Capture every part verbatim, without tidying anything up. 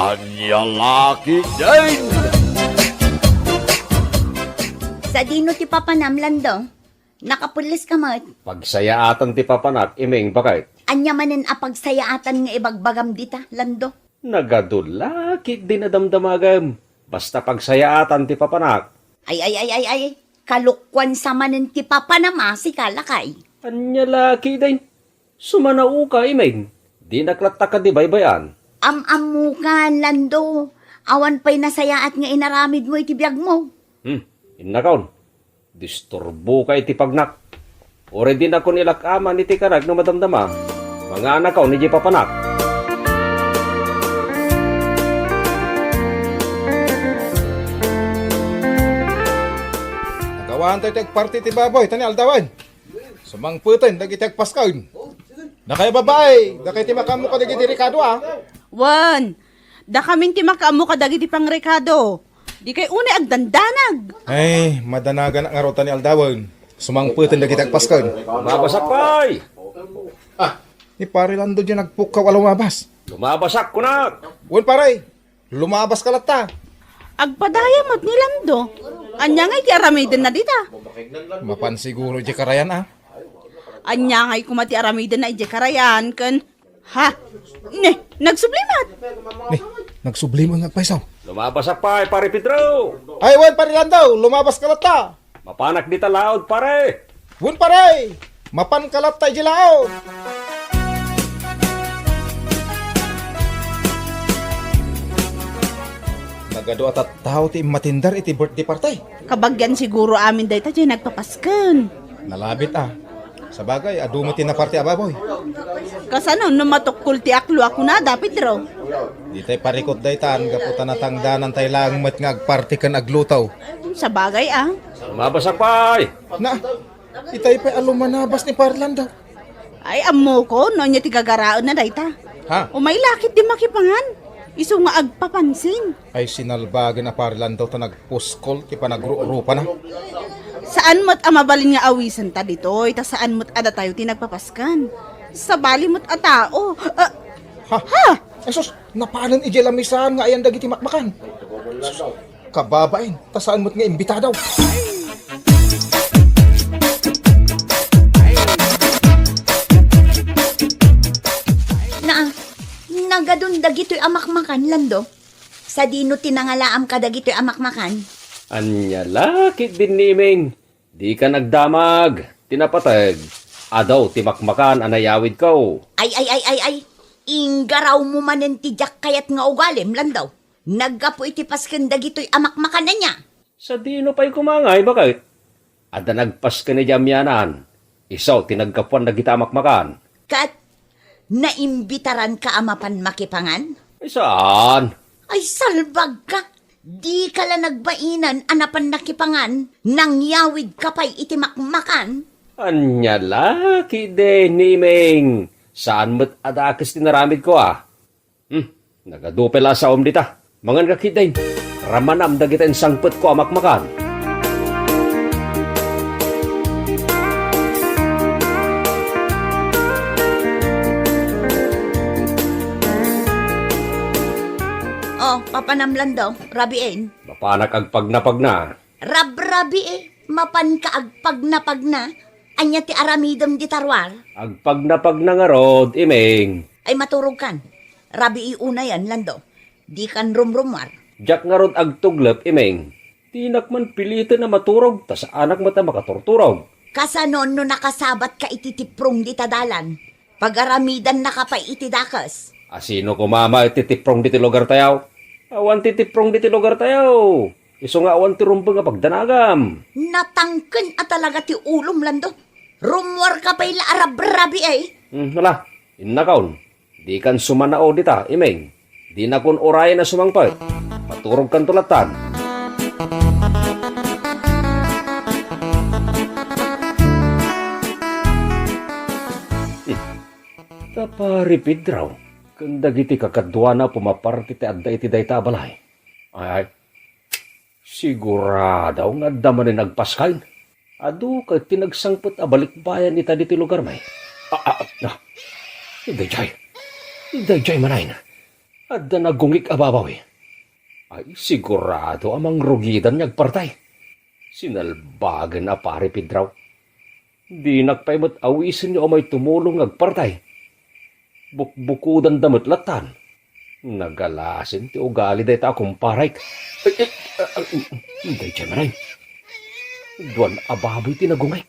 Ania la ketdin? Sadino ti papanam, Lando? Nakapelles ka met? Pagsayaatan ti papanak, Iming, baket. Ania manen a pagsayaatan nga ibagbagam dita, Lando? Nagadu la ketdin a damdamagem. Basta pagsayaatan ti papanak. Ay, ay, ay, ay, ay. Kalokuan sa manen ti papanam a sika, lakay. Ania la ketdin? Sumanaoka, Iming. Dinak latta kadi baybay-an. Am-ammokan, Lando. Awan pay nasayaat nga inaramidmo iti biagmo. Hmm, innakon. Disturboka iti pagnak. Uray dinakon ilak-aman iti kanak no madamdama. Manganakon idiay papanak. Nagawaantayo ti agparti ti baboy, ta ni aldawen. Sumangpeten dagiti agpasken. Dakay a babai, dakay ti makaammo kadagiti rekado, a? Wen, dakamin ti makaammo kadagiti pangrekado. Dikay unay agdandanag. Ay, madanaganak ngarud ta ni aldawen. Sumangpeten dagiti agpasken. Lumabasak pay! Ah, ni Pare Lando diay nagpukkaw a lumabas. Lumabasak, kunak! Wen, pare. Lumabaska latta. Agpadaya met ni Lando. Ania ngay ti aramidenna dita? Mapan siguro idiay karayan, a? Ania ngay koma ti aramidenna idiay karayan ken, ha? Ne, nagsubli met. Ne, nagsubli met nga agpayso. Lumabasak pay, Pare Pedro. Ay, wen, Pare Lando, lumabaska latta. Mapanak dita laod, pare. Wen, pare! Mapanka latta idiay laod. Nagadu a tattao ti immatender iti birthday party. Kabagian siguro amin dayta diay nagpapasken. Nalabit, a. Sabagay, adu met ti naparti a baboy. Kasano no matukkol ti aklo a kunada, Pedro? Ditay parikut daytan, gapu ta natangdanantay laeng met nga agparti ken agluto. Sabagay, a. Lumabasak pay! Na, itay pay a lumanabas ni Pare Lando. Ay, ammokon no ania ti gagaraenna dayta. Ha? Umay la ketdi makipangan. Isu nga agpapansin. Ay, sinalbagen a Pare Lando ta nagpuskol ti panagrurupana. Saan met a mabalin nga awisenta ditoy, ta saan met a datayo ti nagpapasken. Sabali met a tao. Ah, ha? Ha? Ay, sus, napanen idiay lamisaan nga ayan dagiti makmakan. Sus, kababain, ta saan met nga imbitado. Na, nagadun dagitoy a makmakan, Lando? Sadino ti nangalaam kadagitoy a makmakan? Ania la ketdin ni Iming? Dika nagdamag. Ti napateg, adu ti makmakan a nayawidko. Ay, ay, ay, ay, ay. Inggarawmo manen ti diak kayat nga ugalim, Lando. Naggapu iti pasken dagitoy a makmakan ania? Sadino pay koma ngay, baket? Adda nagpasken idiay amianan. Isu ti naggapuan dagita a makmakan. Ket naimbitaranka a mapan makipangan? Ay, saan? Ay, salbagka! Dika la nagbainen a napan nakipangan, nangyawidka pay iti makmakan? Ania la ketdi ni Iming? Saan met a dakes ti naramidko, a? Hmm, nagadu pay la a saom dita. Mangan ka ketdin. Ramanam dagita insangpetko a makmakan. Oh, papanam, Lando, rabiin. Mapanak agpagnapagna. Rabrabii, mapanka agpagnapagna? Ania ti aramidem dita ruar? Agpagnapagna ngarud, Iming. Ay, maturogkan. Rabii unayen, Lando. Dikan rumrumuar. Diak ngarud agtuglep, Iming. Dinak man piliten a maturog, ta saanak met a makaturturog. Kasano no nakasabatka iti tiprong dita dalan? Pagaramidannaka pay iti dakes. A sino koma met ti tiprong diti lugartayo? Awan ti tiprong diti lugartayo. Isu nga awan ti rumbeng a pagdanagam. Natangken a talaga ti ulom, Lando. Rummuarka pay la a rabrabii, ay. Hmm, ala, innakon. Dikan sumanao dita, Iming. Dinakon urayen a sumangpet. Maturogkanto lattan. Hmm. Ta Pari Pedro, ken dagiti kakaduana pumaparti ti adda iti dayta a balay. Ay, ay. Sigurado nga adda manen agpasken. Adu ket ti nagsangpet a balikbayan ita ditoy lugarmi. Ah, ah, ah. Daydiay. Daydiay manen. Adda nagungig a babawi. Ay, sigurado a mangrugidan nga agpartay. Sinalbagen a Pare Pedro. Dinak pay met awisen nga umay tumulong nga agpartay. Bukbukudanda met lattan. Nagalasin ti ugali dayta a kumparek. Ay, ay, ah, ah, daydiay manen. Duan a baboy ti nagungig.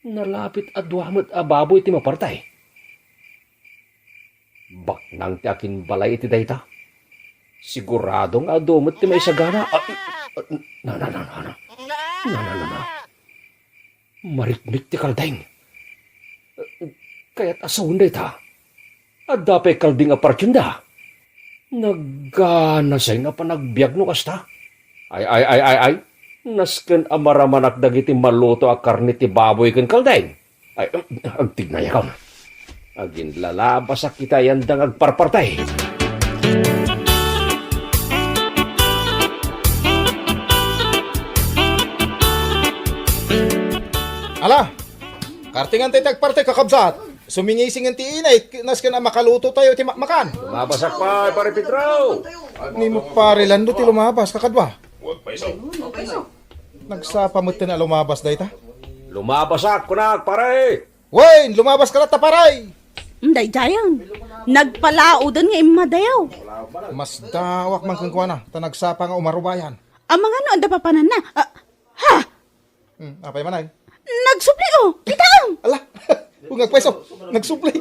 Nalapit a dua met a baboy ti mapartay. Baknang ti akinbalay iti dayta. Sigurado nga adu met ti maisagana. Ah, ah, na, na, na, na, na. Na, na, na, na. Marikmik ti kalding. Kayat a sawen dayta. Adda pay kalding a partienda. Nagganasay nga panagbiag no kasta. Ay, ay, ay, ay, ay. Nasken a maramanak dagiti maluto a karne ti baboy ken kalding. Ay, agtignayakon. Aginlalabasak iti ayanda nga agparpartay. Ala! Kartingan tayo ti agpartay, kakabsat. Sumingisingen ti init, nasken a makaluto tayo ti makmakan. Lumabasak pay, Pare Pedro. Ni mo, Pare Lando, ti lumabas, kakadwa. Nagsapa met a lumabas dayta. Lumabasak, kunak, pare. Wen, lumabaska latta, pare. Daydiayen. Nagpalaoden nga immadayo. Masdaawak man kenkuana, ta nagsapa nga umarubayan. Amangan no adda papananna. Ah, ha! Hmm, apay man ay? Nagsubli, oh! Kitaem! Ala! Ungag pweso! Nagsubli!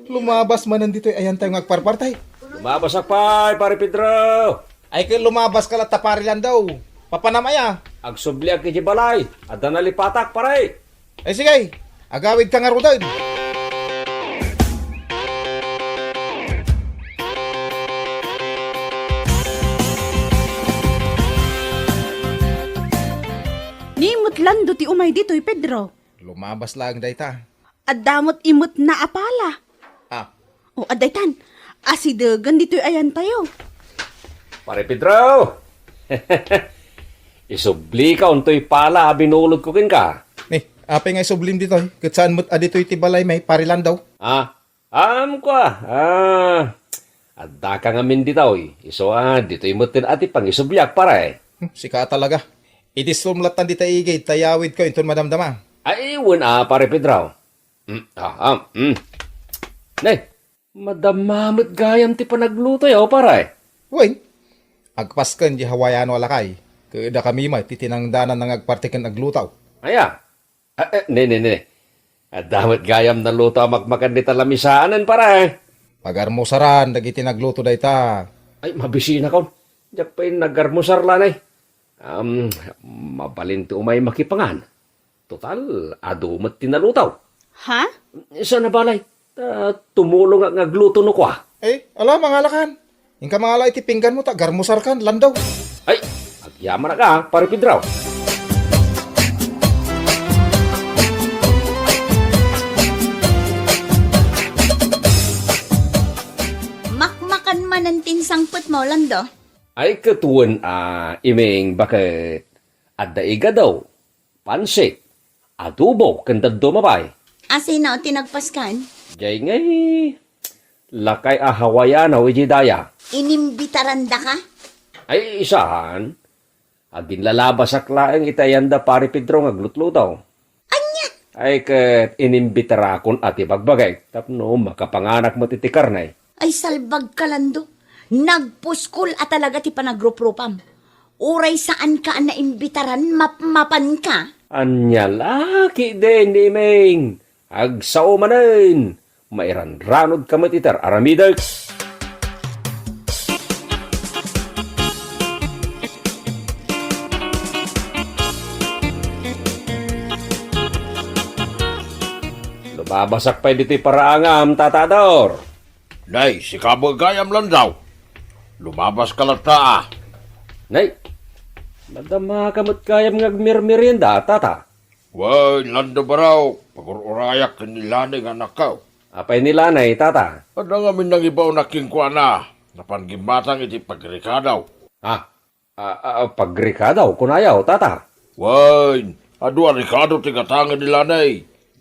Lumabas manen ditoy ayantayo nga agparpartay. Lumabasak pay, Pare Pedro! Ay, ket lumabaska latta, Pare Lando. Papanam aya? Agsubliak iti balay. Adda nalipatak, pare. Ay, sige. Agawidka ngaruden. Ni met Lando ti umay ditoy, Pedro. Lumabas laeng dayta. Adda met imetna a pala. Ah. O, adda itan. Asidegen ditoy ayantayo. Pare Pedro! Isublika untoy pala a binulodko kenka. Ni, apay nga isublim ditoy? Ket saan met a ditoy ti balay may, Pare Lando? Ah, Am, kua, ah, addaka ngamin ditoy. Isu a, ditoy metten a ti pangisubliak, pare. Hmm, sika talaga. Idisum lattan dita igid, ta yawidko inton madamdama. Ay, wen a, Pare Pedro. Hmm, ah, ah, hmm. Ne, madama met gayam ti panaglutoyo, pare. Wen, agpasken di Hawaiano a lakay. Keda kami met ti tinangdanan nga agparti ken agluto. Aya, Ah, eh, ne, ne, ne. Adda met gayam naluto a makmakan dita lamisaanen, pare. Pagarmusaran dagiti nagluto dayta. Ay, mabisinakon. Diak pay nagarmusar lanay. Am, mabalin ti umay makipangan. Total, adu met ti naluto. Ha? Saan a balay? Ta tumulongak nga agluto no kua. Eh, ala, mangalakan. Inka mangala iti pingganmo ta agarmusarkan, Lando. Ay, agyamanak a, Pare Pedro. Makmakan manen ti insangpetmo, Lando. Ay, ket wen a, Iming, baket adda igado, pansit, adobo, ken dadduma pay. Asino ti nagpaskan? Jay ngay, lakay a Hawaiano iti daya. Inimbitarandaka? Ay, saan. Aginlalabasak laeng iti ayanda Pare Pedro nga aglutluto. Ania? Ay, ket inimbitarakon a ti bagbagek tapno makapanganak met iti karne. Ay, salbagka, Lando. Nagpuskol a talaga ti panagruprupam. Uray saanka a naimbitaran, mapmapanka. Ania la ketdin, Iming? Agsao manen. Mairanranodka met iti ar-aramidek. Lumabasak pay ditoy paraangam, Tata Ador. Nay, sika met gayam, Lando. Lumabaska latta a. Nay, madamaka met gayam nga agmermerienda, Tata. Wen, Lando Barao, pagur-urayak ken ni Lanay nga anakko. Apay ni Lanay, Tata? Adda ngamin nangibaonnak kenkuana. Napan gimmatang iti pagrekado. Ah, ah, ah, pagrekado, kunayo, Tata? Wen, adu a rekado ti gatangen ni Lanay.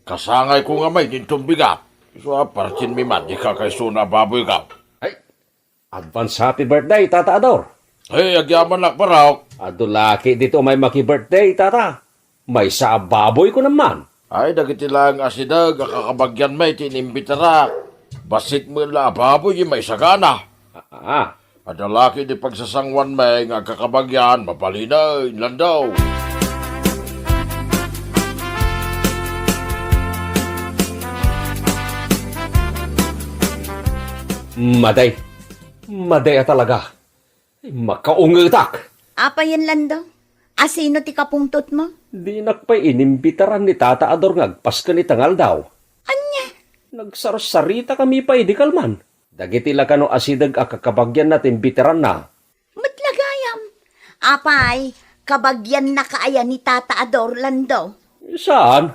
Kasangayko ngamin inton bigat. Isu a partinmi met ti kakaisuna a baboyko. Ay, Advance happy birthday, Tata Ador. Hey, agyamanak, barok. Adu laki dito may maki-birthday, Tata. Maysa a baboy ko naman. Ay, dagiti laeng asideg a kakabagyan met ti inimbitarak. Bassit met la a baboy, maisagana. Ah, ah. Adda laki di pagsasanguan met nga agkakabagyan, mabalinen, Lando. Maday. Maday a talaga. Makaungetak. Apayen, Lando? Asino ti kapungtotmo? Dinak pay inimbitaran ni Tata Ador nga agpasken ita nga aldaw. Ania? Nagsarsaritakami pay idi kalman. Dagiti la kano asideg a kakabagyanna ti imbitaranna. Met la gayam. Apay, kabagyanna ka aya ni Tata Ador, Lando? Saan?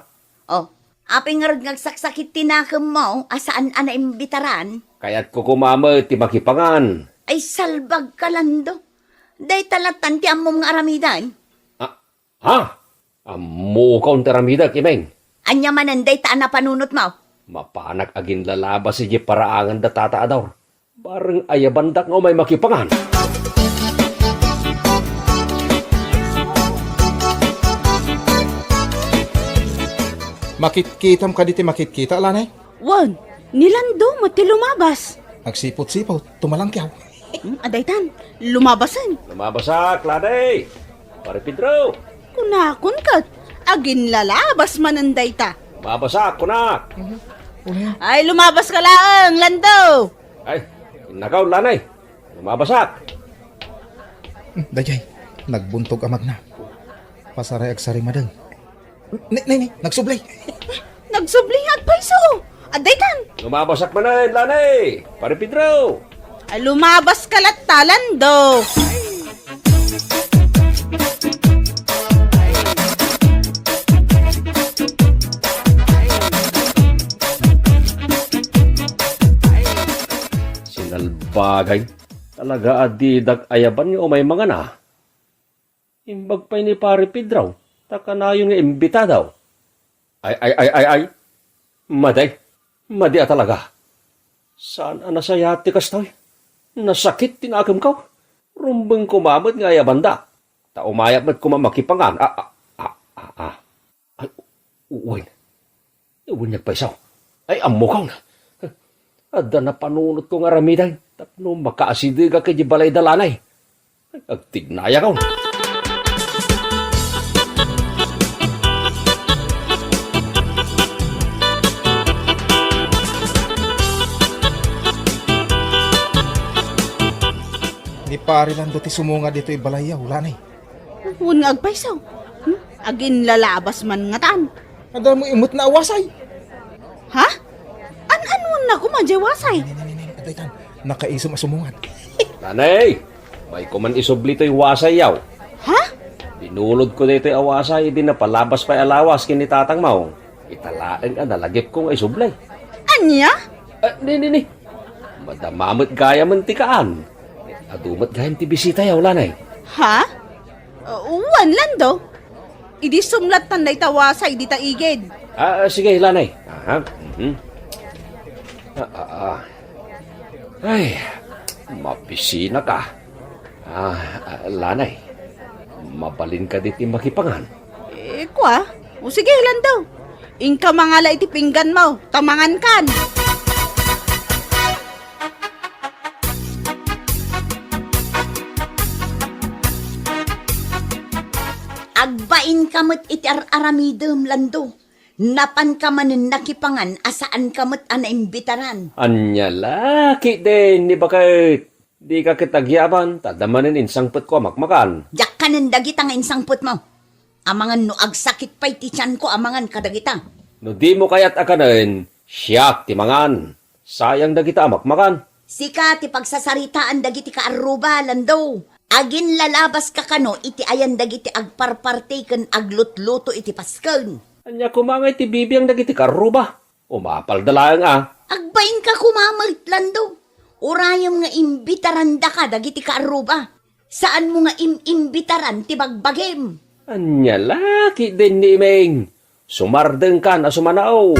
Oh, apay ngarud nga agsaksakit ti nakemmo a saan a naimbitaran? Kayatko koma met ti makipangan. Ay, salbag ka, Lando. Dayta lattan ti ammom nga aramiden. Ah, ha? Ammokon ti aramidek, Imeng. Ania manen dayta a napanunotmo? Mapanak aginlalabas idiay paraangan da Tata Ador. Bareng ayabandak nga umay makipangan. Makitkitam kadi ti makitkita, Lanay? Wen, ni Lando met ti lumabas. Agsipot-sipot, tumalangkiaw. Hmm, adaytan, lumabasen. Lumabasak, Lanay! Pare Pedro! Kunakon ket, aginlalabas manen dayta. Lumabasak, kunak! Mhm. Ulihan. Ay, lumabas ka laeng, Lando! Ay, innakaw, Lanay. Lumabasak. Hmm, dayay, nagbuntog a magna. Pasaray agsarimadeng. Ni, ni, ni, nagsubli. Nagsubli nga agpayso. Adaytan. Lumabasak manen, Lanay. Pare Pedro. Ay, lumabas ka latta, Lando. Sinalbagay. Talaga a didak ayaban nga umay mangana. Imbag pay ni Pare Pedro, ta kanayon nga imbitado. Ay, ay, ay, ay, ay. Madi. Madi a talaga. Saan a nasayaat ti kastoy? Nasakit ti nakemko. Rumbeng koma met nga ayabanda. Ta umayat met koma makipangan. Ah, ah, ah, ah, ah. Ay, u-, uwayen. Uwayen nagpayso. Ay, ammokon. Adda napanunotko nga aramiden tapno makaasidegak idiay balay da Lanay. Ay, agtignayakon. Ni Pare Lando ti sumunga ditoy balayyo, Lanay. Wen nga agpayso. Hmm? Aginlalabas man ngatan. Adda met a wasay. Ha? An-anuenna koma diay wasay? Ni, ni, ni, ni, adaytan. Nakaisom a sumungan. Lanay, mayko man isubli toy wasayyo. Ha? Binulodko daytoy a wasay idi napalabas pay a lawas ken ni tatangmo. Ita laeng a nalagipko nga isubli. Ania? Ah, ni, ni, ni. Madama met gayamen ti kaan. Adu met gayam ti bisitayo, Lanay. Ha? Uh, wen, Lando. Idi sumlattan dayta wasay dita igid. Ah, sige, Lanay. Aha. Mhm. Ah, ah, ah. Ay, mapisina ka. Ah, ah, Lanay, mabalin ka ditoy makipangan? Eh, kua? O sige, Lando. Inka mangala iti pingganmo, ta mangankan. Agbainka met iti ar-aramidem, Lando. Napanka manen nakipangan a saanka met a naimbitaran. Ania la ketdin ni baket? Dika ket agyaban, ta adda manen insangpetko a makmakan. Diak kanen dagita nga insangpetmo. Amangan no agsakit pay ti tianko amangan kadagita. No dimo kayat a kanen, siak ti mangan. Sayang dagita a makmakan. Sika ti pagsasaritaan dagiti kaarruba, Lando. Aginlalabaska kano iti ayan dagiti agparparti ken aglutluto iti pasken. Ania koma ngay ti bibiang dagiti kaarruba? Umapalda laeng a. Agbainka koma met, Lando. Urayem nga imbitarandaka dagiti kaarruba. Saanmo nga im-imbitaran ti bagbagim. Ania la ketdin ni Imeng? Sumardengkan a sumanaw.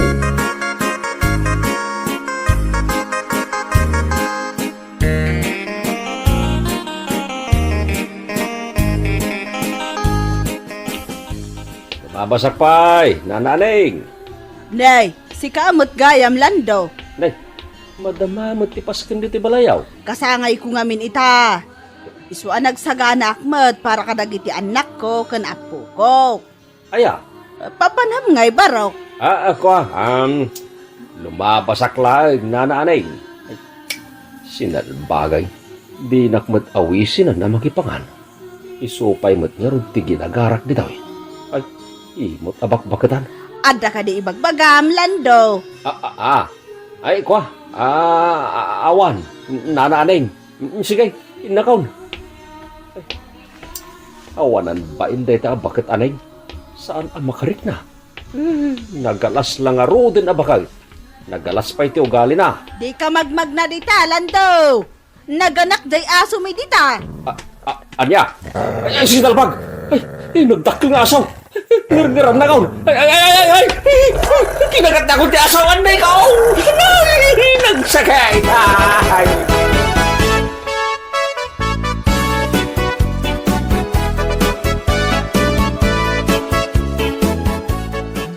Abasak pay, Nana Aning. Nay, sika met gayam, Lando. Nay, madama met ti pasken ditoy balayaw. Kasangayko ngamin ita. Isu a nagsaganaak met para kadagiti annakko ken appoko. Aya? Papanam nga ibarok. Ah, ako, ah, um, lumabasak laeng, Nana Aning. Ay, sinalbagay. Dinak met awisinan a makipangan. Isu pay met ngarud ti ginagarak ditoy. Ay, imot a bakbaketan. Adda kadi ibagbagam, Lando? Ah, ah, ah. Ay, kua. Ah, ah, awan. Nana Aning. Mm, sige, innakaon. Ay, awanan bain dayta a baket, Aning. Saan a makarikna? Eh, nagalas la ngaruden a baket. Nagalas pay ti ugalina. Dika magmagna dita, Lando. Naganak day asomi dita. Ah, ah, ania? Ay, ay, sinalbag! Ay, ay, nagdakkel nga asaw! Ngerngeran na kaon! Ay, ay, ay, ay, ay, ay! Kinagat na ko ti asaw, anay ka! Oh! Ay, nagsakit! Ay!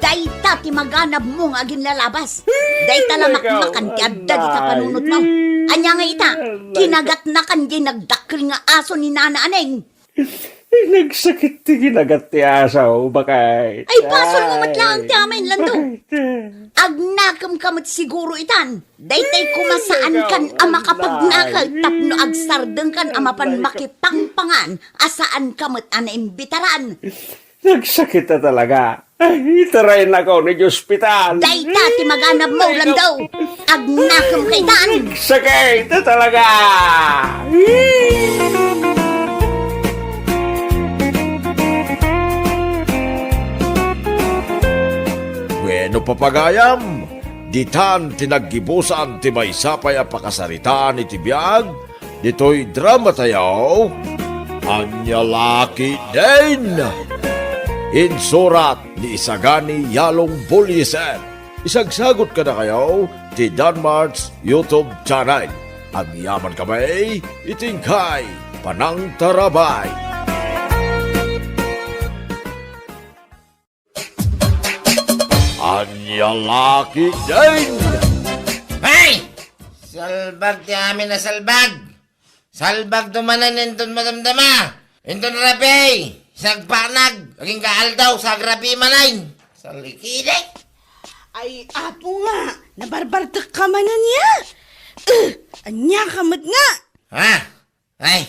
Dayta ti maganab mo nga aginlalabas. Dayta la makmakan ti adda dita panunotmo. Ania nga ita? Kinagatnakan diay nagdakkel nga aso ni Nana Aning. Nagsakit ti kinagat ti aso, bakay. Ay, basol mo met laeng ti amin, Lando. Agnakemka met siguro itan. Daytay koma saankan a makapagnaka tapno agsardengkan a mapan makipangpangan a saanka met a naimbitaran. Nagsakit a talaga. Ay, itaraynako ni ospital. Dayta ti maganab mo, Lando. Agnakem kaitan. Nagsakit a talaga. Bueno, papagayam, ditan ti naggibusan ti maysa pay a pakasaritaan iti biag ditoy dramatayo, Ania La Ketdin! Insurat ni Isagani Yalong Bullieser. Isagsagut kadakayo ti Danmart's YouTube channel. Agyaman kami iti inkay panangtarabay. Ania La Ketdin! Ay! Salbag ti amin a salbag! Salbagto manen inton madamdama! Inton rabii! Sagpanag! Agingga aldaw, sagrabii manen! Salikide! Ay, apo nga! Nabarbartekka manen ya! Eh, ania ka met nga? Ha? Ay,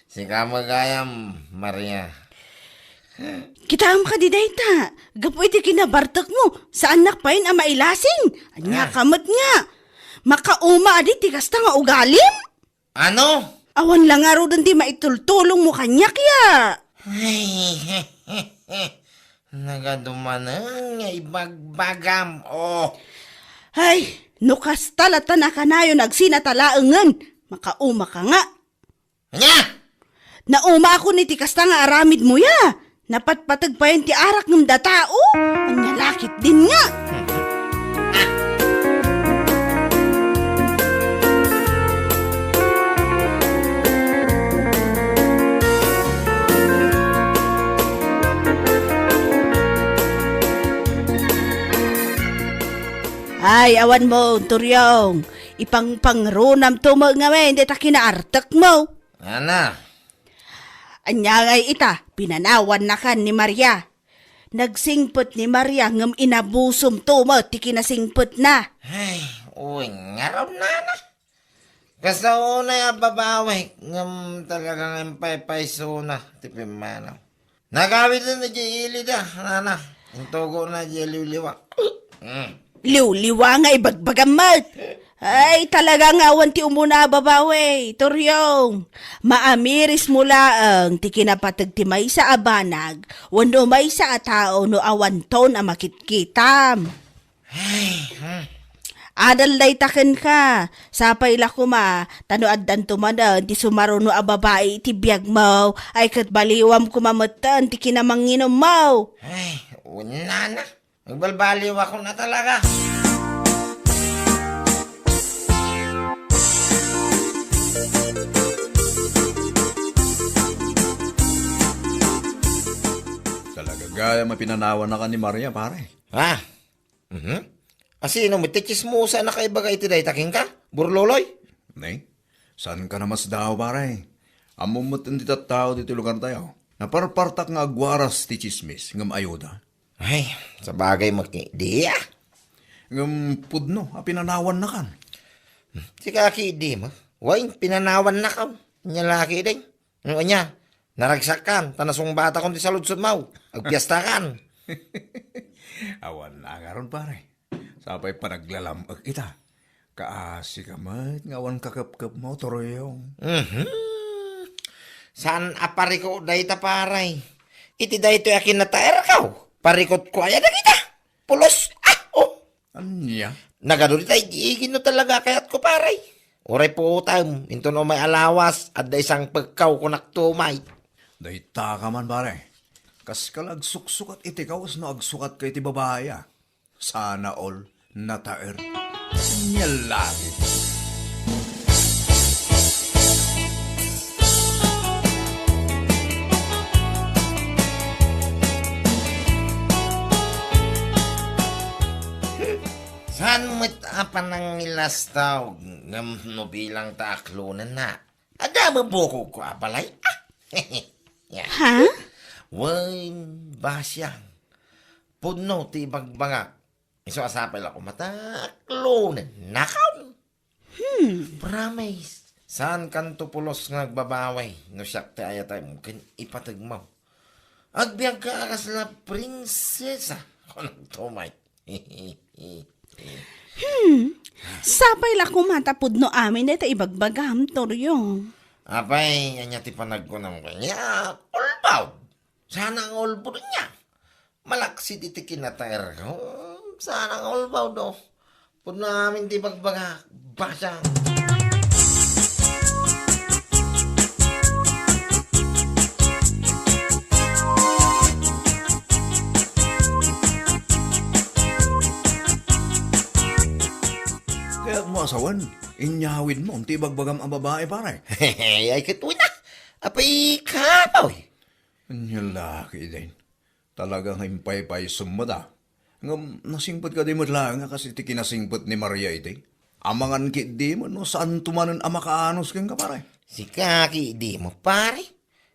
sika met gayam, Maria. Kitaem kadi dayta, gapu iti kinabartekmo, saannak payen a mailasing. Ania ka met nga? Makauma adi ti kasta nga ugalim? Ano? Awan la ngaruden ti maitultulongmo kaniak ya. Ay, nagadumanen nga ibagbagam, oh. Ay, no kasta latta a kanayon agsinatalaengen, makauma ka nga. Ania? Naumaakon iti kasta nga aramidmo ya. Napatpateg payen ti arak ngem datao. Ania la ketdin nga? Ay, awanmo, Turyong. Ipangpangrunamto met ngamin dayta kinaartekmo. Ana. Ania ngay ita, pinanawannakan ni Maria. Nagsingpet ni Maria ngem inabusomto met ti kinasingpetna. Ay, uy, ngarud, nana. Kasta unay a babawi, ngem talaga nga impaypaysona ti pimmanaw. Nagawiden idiay ilida, nana. Intugona idiay liwliwa. Mm. Liwliwa nga ibagbagam met. Ay, talaga nga awan ti umuna a babawi, Turyong. Maamirismo laeng ti kinapateg ti maysa a banag wenno maysa a tao no awanton a makitkitam. Ay, hmm. Adal dayta kenka. Sapay la koma, ta no addanto manen ti sumaruno a babai iti biagmo, ay ket baliwam koma metten ti kinamanginommo. Ay, unana. Agbalbaliwakon a talaga. Talaga, Ay, mapinanawan na ka ni Maria, pare. Ha? Mhm. Asino met ti chismosa a nakaibaga iti dayta kenka, Burloloy? Ne? Saan ka na masdaaw, pare? Ammom met ti tattao ditoy lugar tayo. Naparpartak nga agwaras ti chismis, ngem ayuda. Ay, sabagay, maki, di, ah. Ngem pudno a pinanawannakan. Sika, ki, di, ma. Way, pinanawannak, aw. Nya laki, deng. Ano anya? Naragsakan, ta nasungbatakon ti saludsodmo. Agpiestakan. Awan na ngaron, pare. Sapay panaglalam-ek ita. Kaasi ka met nga awan kakepkepmo, Toriong. Mhm. Saan a pariko dayta, pare? Iti daytoy a kinataerko, parikotko aya dagita? Pulos, ah, oh. Ania? Nagadu dita igi-igi no talaga kayatko, pare. Uray puotem, inton umay a lawas, adda isangpekko, kunak tumay. Dayta ka man, pare. Kas ka la agsuksukat iti kawas no agsukat ka iti babai, ah. Sana all nataer. Nia lagi. Saan met a panangilastaw ngem no bilang ta aklonenna? Adda met bukogko a balay? Ah. Ya. Ha? Wen, basiang. Pudno ti ibagbagak. Isu a sapay la koma ta aklonennakon. Hmm. Promise. Saan kanto pulos nga agbabawi no siak ti ayatem ken ipategmo. Agbiagka a kasla prinsesa. Kunakto, Mike. Hmm. Sapay la koma ta pudno amin dayta ibagbagam, Toriong. Apay, ania ti panagkunam kaniak? Ulbaw. Sana nga ulbod niya. Malaksid iti kinataerko. Sana nga ulbaw, do. Pudno amin ti bagbaga. Basa. Kayatmo asawen, inyawidmo ti ibagbagam a babai, pare. Ay, ket wen a. Apay, kapoy. Ania laki, Deng. Talaga nga impaypaysom met a. Ngem nasingpet kadi met laeng a kas iti kinasingpet ni Maria idi? Amangan ketdi met no saanto manen a makaanus kenka, pare. Sika ketdi met, pare.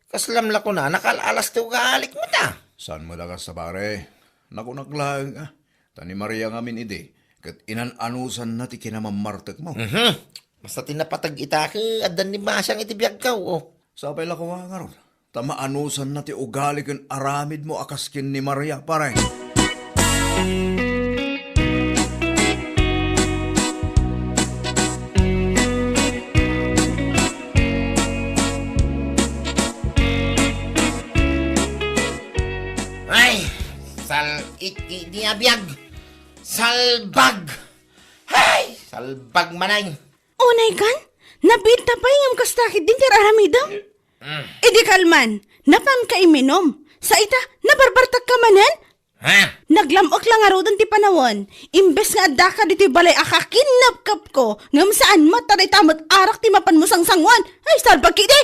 Kaslam la kunana, nakal-alas ti ugalik met a. Saan met a kasta, pare? Nakunak laeng a. Ta ni Maria ngamin idi, ket inan-anusanna ti kinamammartekmo. Mhm. Basta ti napateg ita ket addan ni Basiang iti biagko, o. Sapay la koma ngarud, ta maanusanna ti ugali ken aramidmo a kas ken ni Maria, pare. Ay, sal-it ketdi a biag. Salbag! Hay! Salbag manen! Unay kan? Nabiit ta pay ngem kasta ketdin ti ar-aramidem? Mm. Idi kalman, napanka imminum. Sa ita, nabarbartakka manen? Ha? Naglam-ek la ngaruden ti panawen. Imbes nga addaka ditoy balay a kakinnapkapko, ngem saan met ta dayta met arak ti mapanmo sangsangoan. Ay, salbag ketdi!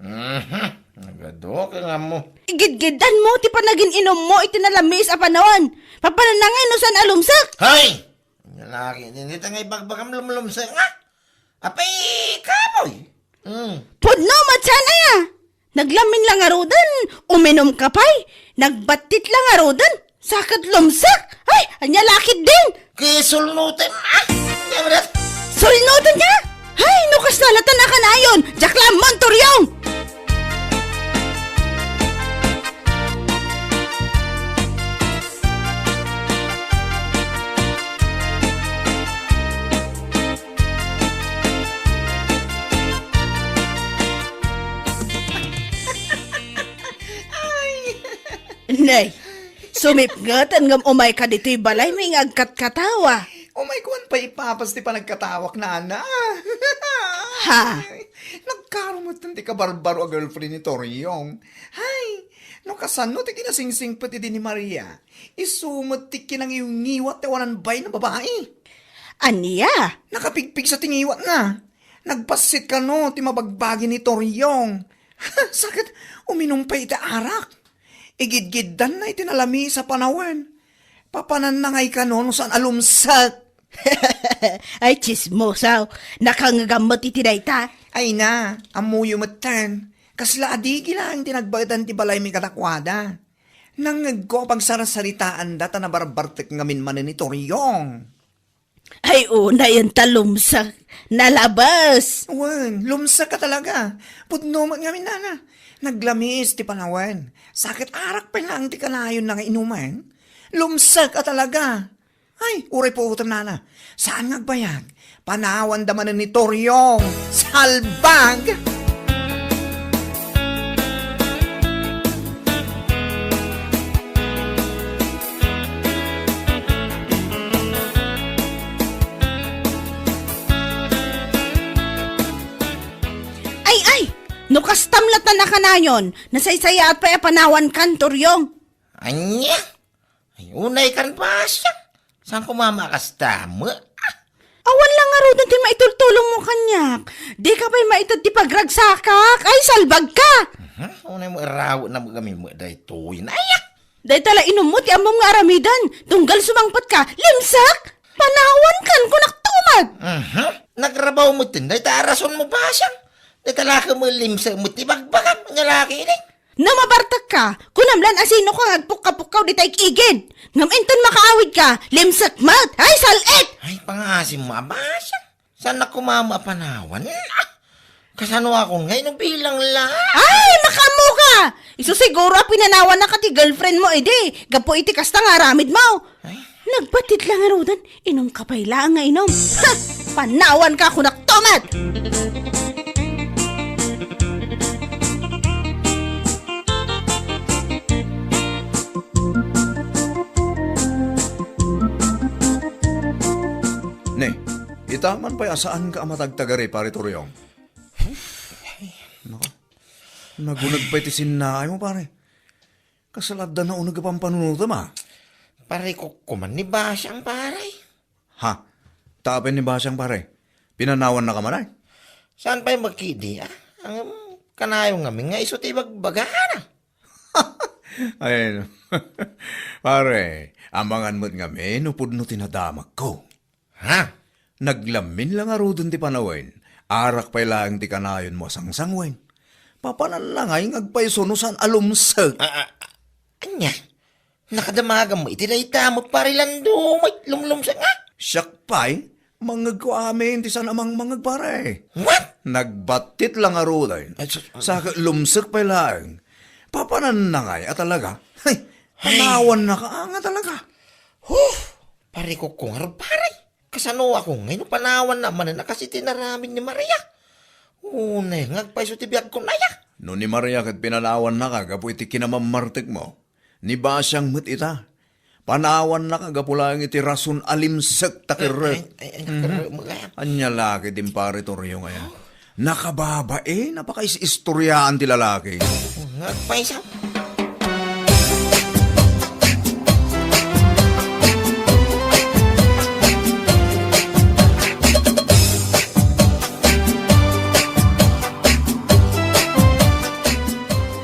Mhm. Nagadu ka nga mo. Igidgidanmo ti panagin-inummo iti nalamiis a panawen. Papananangay no saan a lumsek. Hay! Lalaki, dita nga ibagbagam lumlumsek nga. Apay, kapoy. Mm. Pudno met saan aya. Naglamin la ngaruden, uminum ka pay. Nagbattit la ngaruden. Saket lumsek! Ay, ania la ketdin? Kisulnutem, ah! Sulnutenka? Hay, no kasta la ta nakanayon! Diak la ammo, Toriong! Nay, sumipngeten ngem umayka ditoy balaymi nga agkatkatawa. Umayko pay ipapas ti panagkatawak, nana. Ha? Nagkarumetten ti kabarbaro a girlfriend ni Toriong. Hay, no kasano ti kinasingsingpet idi ni Maria, isu met ti kinangiwngiwat ti awanan bain a babai. Ania? Nakapigpigsa ti ngiwatna. Nagbassit kano ti mabagbagi ni Toriong. Saket, uminum pay iti arak. Igidgiddanna iti nalamis a panawen. Papananna ngay kano no saan a lumsek. Ay, tsismosaw. Nakangngegam met iti dayta. Ay na, ammoyo metten. Kasla adigi laeng ti nagbaetan ti balaymi kadakuada. Nangngegko a pagsarsaritaanda ta nabarbartek ngamin manen ni Toriong. Ay, unayen ta lumsek. Nalabes. Wen, lumsek a talaga. Pudno met ngamin, nana. Naglamis ti panawen. Sa ket arak pay laeng ti kanayonna nga inumen. Lumsek a talaga. Ay, uray puotem, nana. Saan nga agbayag? Panawanda manen ni Toriong. Salbag! Ay, ay! No kastam latta a kanayon, nasaysayaat pay a panawankan, Toriong. Ania? Ay, unaykan, Basiang. Saan koma a kasta met? Ah! Awan la ngaruden ti maitultulongmo kaniak. Dika pay maited ti pagragsakak. Ay, salbagka! Mhm. Unay mo irawetna met ngamin met daytoy. Naya! Dayta la inummo ti ammom nga aramiden. Tunggal sumangpetka, limsek! Panawankan, kunak tumet! Mhm. Nagrabaw metten dayta a rasonmo, Basiang. Dayta la ket met limsek met ti bagbagam. Ania la ketdin? No mabartekka, kunam lan a sinoka nga agpukkapukkaw dita igid. Ngem inton makaawidka, limsek met. Ay, sal-it! Ay, pangaasim mo a, Basiang. Saannak koma a panawan? Ah! Kasanoakon ngay no bilang la? Ay, makaammoka! Isu siguro a pinanawannaka ti girlfriend mo idi, gapu iti kasta nga aramidmo. Ay. Nagbatit la ngaruden, inumka pay laeng nga inum. Ha! Panawanka, kunak tumet! Ne, itaman pay a saanka a matagtagari, Pare Toriong. Naka, naguneg pay ti sinnaaymo, pare. Kasla adda nauneg a pampanunotem, a? Parikukko man ni Basiang, pare. Ha? Tapno ni Basiang, pare? Pinanawannaka man, ay? Saan pay met ketdi, a? Ngem kanayon ngamin nga isu ti ibagbagana. Ay, no. Pare, amangan met ngamin no pudno ti nadamagko. Ha? Naglamin la ngaruden ti panawen, arak pay laeng ti kanayonmo a sangsangwen. Papananna ngay nga agpayso no saan a lumsek. A, a, a, ania? Nakadamagam met iti dayta met, Pare Lando, met lumlumsek nga? Siak pay, mangngegko amin ti saan a mangmangngeg, pare. What? Nagbatit la ngaruden. Ay, sus, Sa ket lumsek pay laeng. Papananna ngay a talaga. Hay, Ay. Panawannaka nga talaga. Huh! Parikukko ngarud, pare. Kasanoakon ngay no panawanna manen a kas iti inaramid ni Maria? Unay nga agpayso ti biagko, naya. No ni Maria ket pinanawannaka gapu iti kinamammartekmo, ni Basiang met ita. Panawannaka gapu laeng iti rason a limsek ta kerrek. Ay, ay, ay, Mhm. Kerrek, magayam. Ania la ketdin, Pare Toriong, aya? Nakababain a pakaisistoriaan ti lalaki. Nga agpayso.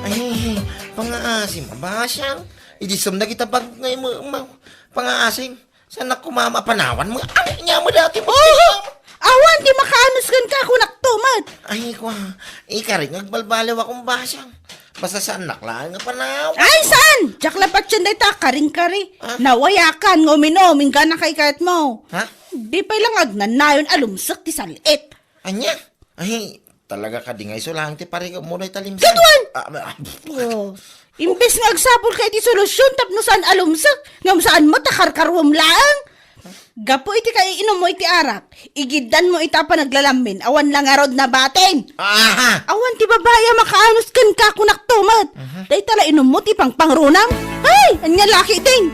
Ay, pangaasim a, Basiang. Idi sumna kita bag nga imu-, ma-, pangaasim. Saannak koma a panawan mo? Ania mo dati mo? Oh! Awan ti makaanus kenka, kunak tumet. Ay, kwa. Ikarik nga agbalbaliw akon, Basiang. Basta saannak laeng a panawan. Ay, saan? Diak la patien dayta, karing-kari. Ah? Nawayakan nga uminom, inggana kay kayatmo. Ha? Di pay lang agnanayon a lumsek ti sal-it. Ania? Ay, talaga kadi nga isu laeng ti parikukmo dayta limsek. Ket wen! Ah, ah, Oh. Imbes nga agsapulka iti solusyon tapno saan a lumsek, ngem saan met a karkaruem laeng. Gapu iti kaiinummo iti arak, igiddanmo ita a panaglalamin, awan la ngarud nabatin. Aha! Awan ti babai a makaanus kenka, kunak tumet. Mhm. Dayta la inummo ti pangpangrunam. Ay, ania la ketdin?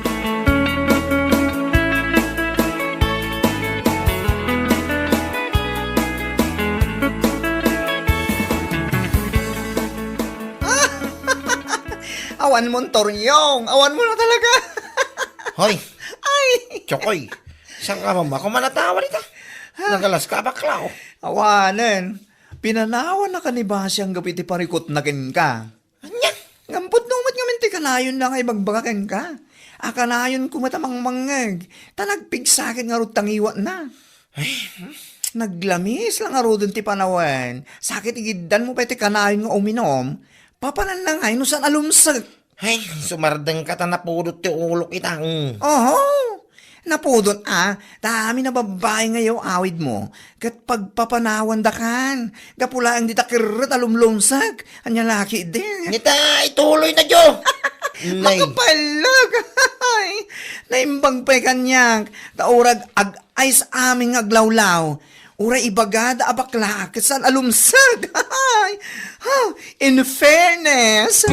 Awan mo, Toriong. Awan mo na talaga. Hoy. Ay. Chokoy. Saan ka mama? Kung manatawa dita. Nagalas ka, bakla, oh. Awanen. Pinanawan na ka ni Basiang gapu iti parikutna kenka. Ania? Ngem pudno met ngamin ti kana Ayon na nga ibagbaga kenka. A kanayon koma ta mangmangngeg, ta nagpigsakit ngarud ta ngiwatna. Ay, hmm. Naglamis la ngaruden ti panawen. Sakit igiddan mo pay ti kanayon nga uminom. Papananna ngay no saan a lumsek. Ay, sumardengka ta napudot ti ulok ita. Mm. Oho. Napudot a, ta amin a babbai nga yaw-awid mo, ket pagpapanawandakan, gapu laeng dita kerret a lumlumsek, ania la ketdin. Nita, ituloy na, Jo. Nay. Makapallag! Ay, naimbag pay kaniak, ta urag ag-, ay sa amin nga aglawlaw. Uray ibagada a bakla, ket saan a lumsek. Ha, in fairness.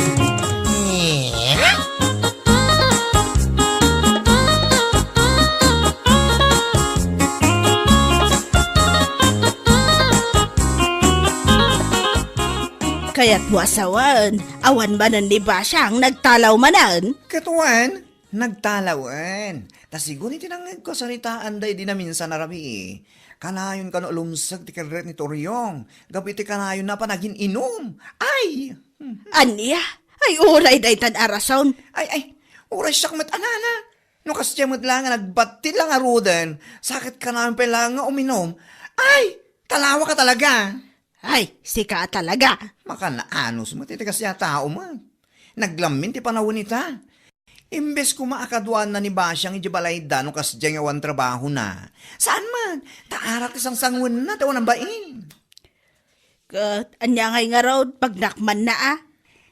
Kayatmo a sawen, awan manen ni Basyang nagtalaw manen? Ket wen, nagtalawen. Ta sigun iti nangngegko a saritaan daydi naminsan a rabii, kanayon kano a lumsek ti kerret ni Toriong, gapu iti kanayonna a panagin-inum. Ay! Ania? Ay, uray daytan a rason. Ay, ay, uray siak met a nana. No kasdiay met la nga nagbattit la ngaruden, sakit kanayon pay la nga uminom. Ay, talawaka talaga. Ay, sika a talaga. Makanaanus met iti kasdiay a tao met. Naglammin ti panawen ita. Imbes koma a kaduaanna ni Basyang idiay balayda no kasdiay nga awan trabahona. Saan man, ta arak ti sangsanguenna ti awan a bain. Ket ania ngay ngarud, pagnakmanna a?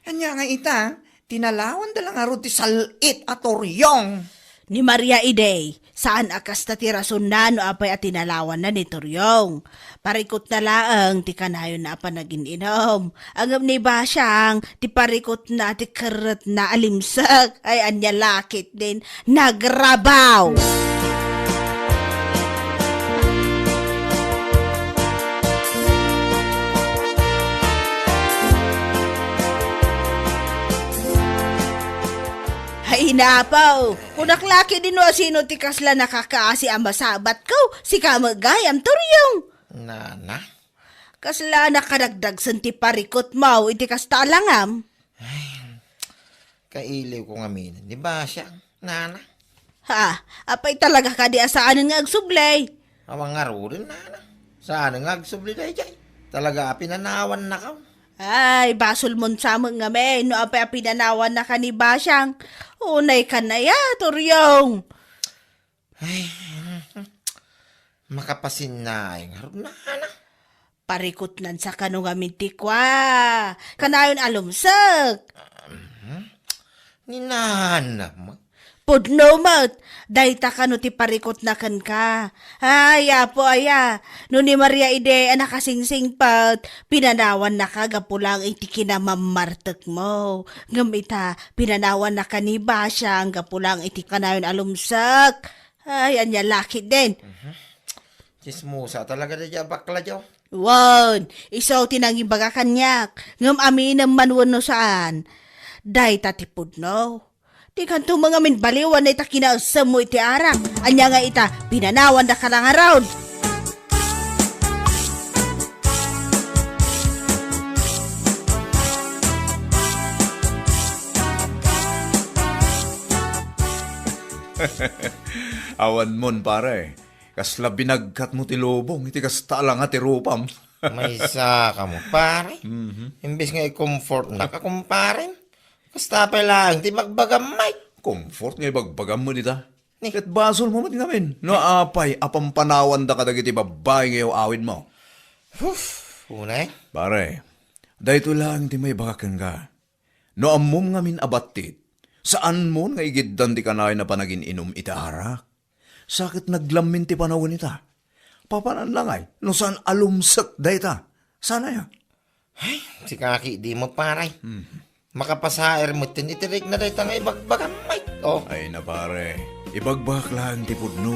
Ania ngay ita, tinalawanda la ngarud ti sal-it a Toriong. Ni Maria idi, saan a kasta ti rasonna no apay a tinalawanna ni Toriong. Parikutna laeng ti kanayonna a panagin-inum. Ngem ni Basyang, ti parikutna ti kerretna a limsek. Ay, ania la ketdin, nagrabaw! Ay, napaw! Kunak la ketdin no asino ti kasla nakakaasi a masabatko, sika met gayam, Toriong! Nana? Kasla nakaragdagsen ti parikutmo iti kasta a langam? Ay, kailiwko ngamin ni Basyang, nana. Ha, apay talaga kadi a saanen nga agsubli? Awan ngaruden, nana. Saanen nga agsubli daydiay. Talaga a pinanawannaka. Ay, basolmon sa met ngamin no apay a pinanawannaka ni Basyang. Unay ka na ya, Toriong. Ay, makapasinnaay ngarud, nana. Parikutnan sa kano ngamin ti kua. Kanayon a lumsek. Mhm. Ni nana met. Pudno met. Dayta kano ti parikutna kenka. Ay, Apo aya. No ni Maria idi a nakasingsingpet, pinanawannaka gapu lang iti kinamammartekmo. Ngem ita, pinanawannaka ni Basyang gapu lang iti kanayon a lumsek. Ay, ania la ketdin. Mhm. Tsismosa talaga daydiay a bakla, Jo. Wen, isu ti nangibaga kaniak. Ngem aminem man wenno saan. Dayta ti pudno. Dikanto met ngamin baliwan dayta kinaessemmo iti arak. Ania nga ita, pinanawannaka la ngarud. Awan mon, pare. Kasla binagkatmo ti lubong iti kasta a langa ti rupam. Maysa kamo, pare. Mhm. Imbes nga i-comfortnak a kumparem, kasta pay laeng ti bagbagam, Mike. Comfort nga ibagbagam met ita. Ni? Ket basolmo met ngamin no apay a pampanawanda kadagiti babbai nga yaw-awidmo. Huf, unay. Pare, daytoy laeng ti maibaga kenka. No ammom ngamin a battit, saanmon nga igiddan ti kanayon a panagin-inum iti arak. Sa ket naglammin ti panawen ita. Papanan la ngay, no saan a lumsek dayta. Saan aya? Ay, sika ketdi met, pare. Hmm. Makapasaer metten iti rikna dayta nga ibagbagam, Mike. Oh. Ay na, pare. Ibagbagak laeng ti pudno.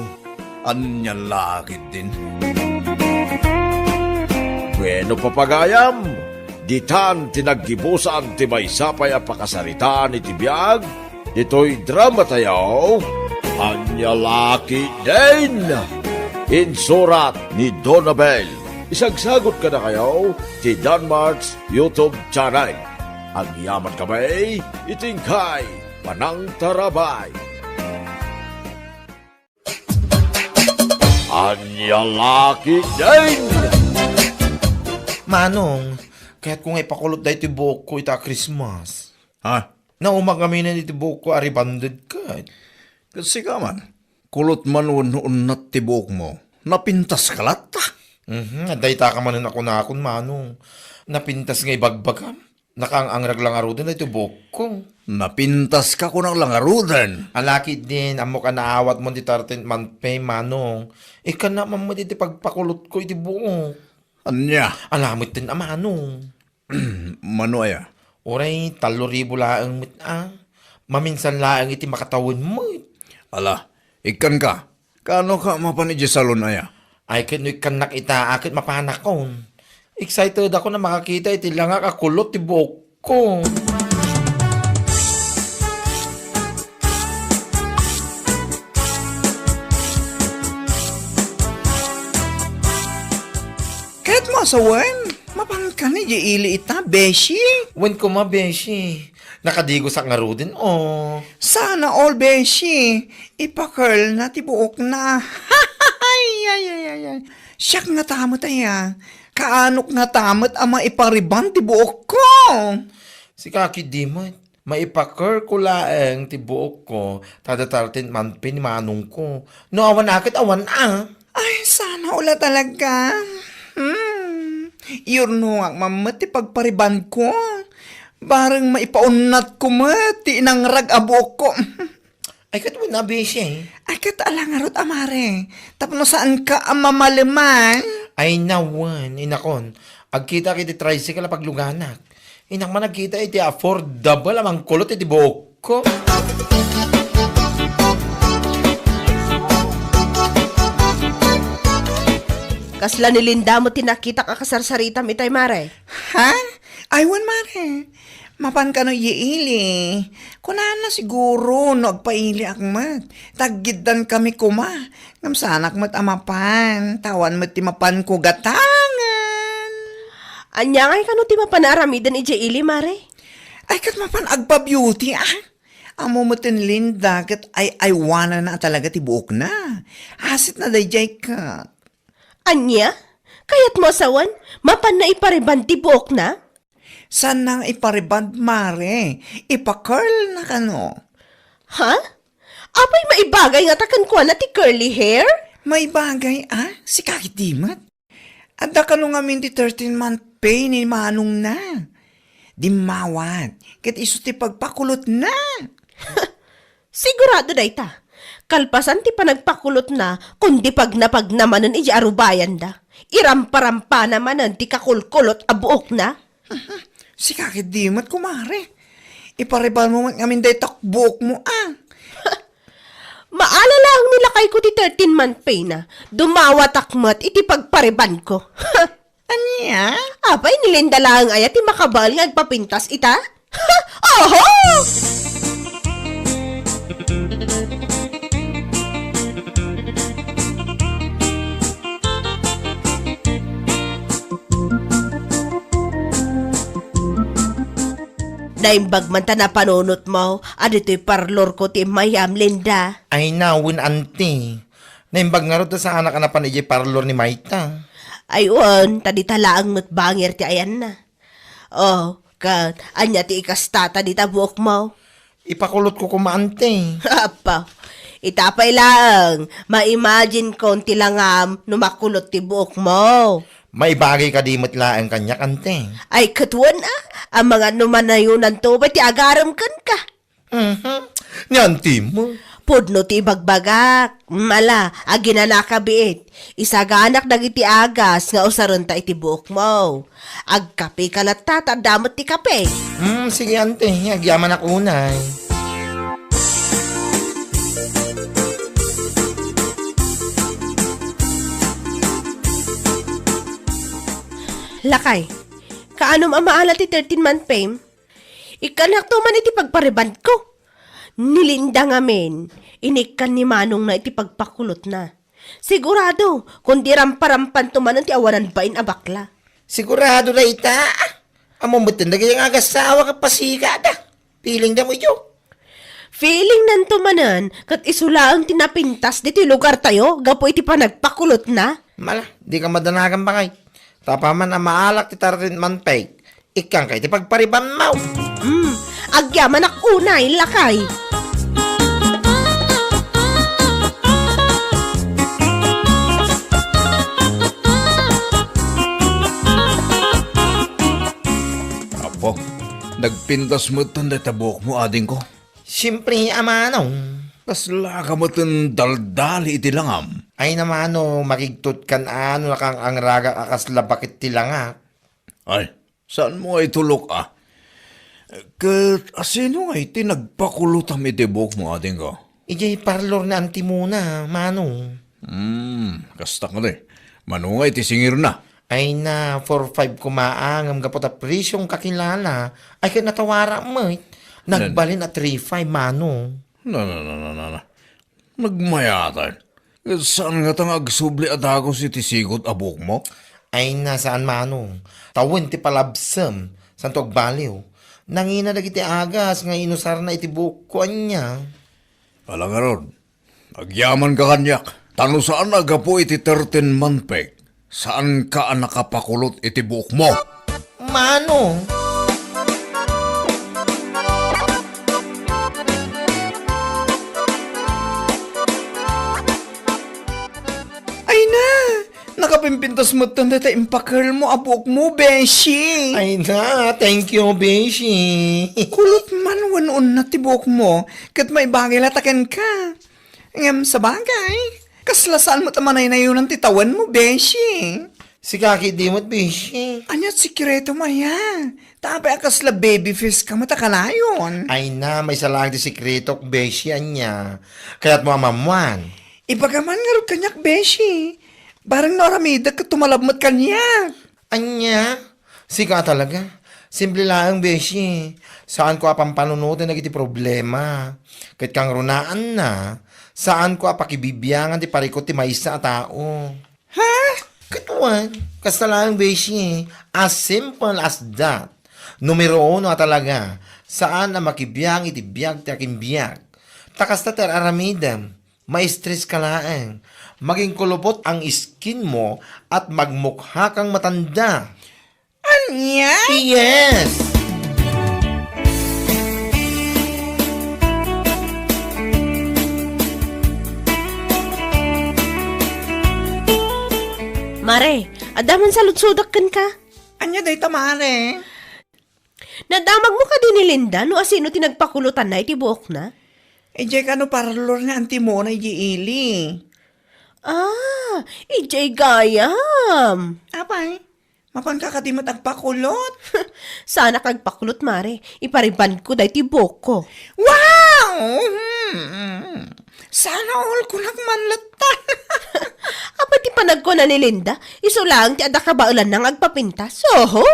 Ania la ketdin? Bueno, papagayam, ditan ti naggibusan ti maysa pay a pakasaritaan iti biag ditoy drama tayo, Ania la ketdin. Insurat ni Donabel. Isagsagot kadakayo ti Danmart's YouTube channel. Agyaman kami iti inkay Panangtarabay. Ania la ketdin? Manong, kayatko nga ipakulot daytoy buokko ita a Christmas. Ha? Naumak ngamin iti buokko a rebonded ket. Ket sika man, kulot man wenno unnat ti buokmo. Napintaska latta. Mhm, adda ita ka manen a kunakon, Manong. Napintas nga ibagbagam. Nakaang-angrag la ngaruden daytoy buokko. Napintaska kunak la ngaruden. Ala ketdin, ammok a naawatmon ti thirteenth month pay, Manong. Ikkannak man met iti pagpakulotko iti buok. Ania? Ala metten a, Manong. Mano aya? Uray tallo ribu laeng met a. Maminsan laeng iti makatawen met. Ala, ikkanka. Kaanoka a mapan idiay salon aya? Ay, ket no ikkannak ita, a, ket mapanakon. Excited ako a makakita iti langak a kulot ti buokko. Kayatmo a sawen, mapanka idiay ili ita, beshi? Wen koma, beshi. Nakadigosak ngaruden, o. Sana all, beshi. Ipa-curl na ti buokna. Ay, ay, ay, ay, ay. Siak ngata met aya. Kaanok ngata met a maipa-rebond ti buokko? Sika ketdi met. Maipa-curl-ko laeng ti buokko, ta adda thirteenth month pay ni manongko. No awan a ket awan a. Ay, sana all talaga. Hmm. Iyurnongak man met ti pagpa-rebondko. Bareng maipaunnatko met ti inangrag a buokko. Ay, ket wen a, beshi. Ay, ket ala ngarud a, mare. Tapno saanka a mamaleman. Ay, nawen, inakon. Agkitak iti tricycle a pagluganak. Innak man agkita iti affordable a mangkulot iti buokko. Kasla ni Linda met ti nakitak a kasarsaritam itay, mare. Ha? Ay, wen, mare. Mapan kano iyaili. Kunana siguro no agpailiak met. Taggiddan kami koma. Ngem saanak met a mapan. Ta awan met ti mapanko gatangen. Ania ngay kano ti mapan a aramiden idiay ili, mare? Ay, ket mapan agpa-beauty, a. Ammo met ni Linda, ket ay-aywanana talaga ti buokna. Asitna daydiay ket. Ania? Kayatmo a sawen, mapanna ipa-rebond ti buokna? Saanna nga ipa-rebond, mare. Ipa-curl na kano. Ha? Apay maibagay ngata kenkuana ti curly hair? Maibagay, a? Sika ketdi met. Adda kano ngamin ti thirteen month pay ni manongna. Dimmawat, ket isu ti pagpakulotna. Sigurado dayta. Kalpasan ti panagpakulotna, kundi pagnapagna manen idiay arubayanda. Iramparampana manen ti kakulkulot a buokna. Sika ketdi met, kumare. Ipa-rebond mo met ngamin dayta buokmo, a. Maala laeng ni lakayko ti thirteen month pay na. Dumawatak met iti pagpa-rebondko. Ania? Apay, ni Linda laeng aya ti makabael nga agpapintas ita? Oho! Naimbag man ta napanunotmo a ditoy parlorko ti immayam, Linda. Ay, nawen, anti. Naimbag ngarud ta saanak a napan idiay parlor ni mayta. Ay, wen, ta dita laeng met bangir ti ayanna. Oh, ket ania ti ikastata dita buokmo? Ipakulotko koma, anti. Apo, ita pay laeng, ma-imagine-kon ti langam no makulot ti buokmo. Maibagay kadi met laeng kaniak, anti. Ay, ket wen a, amangan no manayonanto pay ti agarem kenka. Mhm. Ni anti mo. Pudno ti ibagbagak. Mala, aginanaka biit. Isaganak dagiti agas nga usarenta iti buokmo. Agkapeka latta, ta adda met ti kape. Hmm, sige, anti. Agyamanak unay. Lakay, kaanom a maala ti thirteen month pay? Ikkannakto man iti pagpa-rebondko. Ni Linda ngamin, inikkan ni manongna iti pagpakulotna. Sigurado, kundi ramparampanto manen ti awanan bain a bakla. Sigurado dayta. Ammom metten dagiti nga agassawa ket pasigada. Pilingda met. Feeling nanto manen, ket isu laeng ti napintas ditoy lugartayo gapu iti panagpakulotna. Mala, di ka madanagan, bakay. Tapaman a maalak ti tartinman pek, ikkan kay ti pagparibanmo. Hmm, agyamanak unay, lakay. Apo, nagpintas metten dayta buokmo, adingko. Siempre, a manong. Kasla ka metten daldali iti langam. Ay na, mano, makigtutkan a no nakangragak a kasla baket ti langak. Ay, saanmo nga itulok a? Ket asino nga iti nagpakulotam iti buokmo, adingko? Idiay parlor ni Auntie Mona, mano. Hmm, kasta kadi. Mano nga iti singirna? Ay na, four five koma, ngem gapu ta presyong kakilala, ay ket natawarak met. Nagbalin a three five, mano. Na, na, na, na, na, na. Nagmayatan. Saan ngata nga agsubli a dagus iti sigut a buokmo? Ay na, saan, mano. Tawen ti palabsem, saanto agbaliw. Nangina dagiti agas nga inusarna iti buokko, ania. Ala ngarud, agyamanka kaniak, ta no saan a gapu iti thirteen month peg, saanka a nakapakulot iti buokmo. Mano? Ay na! Nakapimpintas metten dayta impakelmo a buokmo, beshi! Ay na, thank you, beshi! Kulot man wenno unat ti buokmo, ket maibagay la ta kenka. Ngem sabagay, kasla saan met a manaynayonan ti tawenmo, beshi. Sika ketdi met, beshi. Ania ti sekretom aya? Ta apay a kasla baby face ka met a kanayon? Ay na, maysa laeng ti sekretok, beshi, ania. Kayatmo a maammuan? Ibaga man ngarud kaniak, beshi. Bareng no aramidek ket tumalab met kaniak. Ania? Sika talaga. Simple laeng, beshi. Saanko a pampanunoten dagiti problema. Ket kangrunaanna, saanko a pakibibiangan ti parikut ti maysa a tao. Ha? Ket wen, kasta laeng, beshi. As simple as that. Numero uno a talaga, saan a makibiang iti biag ti akinbiag. Ta kasta ti ar-aramidem. Ma-stress ka laeng. Maging kulupot ang skin mo at magmukha kang matanda. Ania? Yes! Mare, adda man saludsodak kenka. Ania dayta, mare? Nadamagmo kadi ni Linda no asino ti nagpakulotanna iti buokna? Idiay kano parlor ni Auntie Mona idiay ili. Ah, idiay gayam. Apay, mapanka kadi met agpakulot? Saanak agpakulot, mare. Iparibandko daytoy buokko. Wow! Hmm. Sana all kunak man latta. Apay ti panagkuna ni Linda? Isu laeng ti adda kabaelanna nga agpapintas. Oho!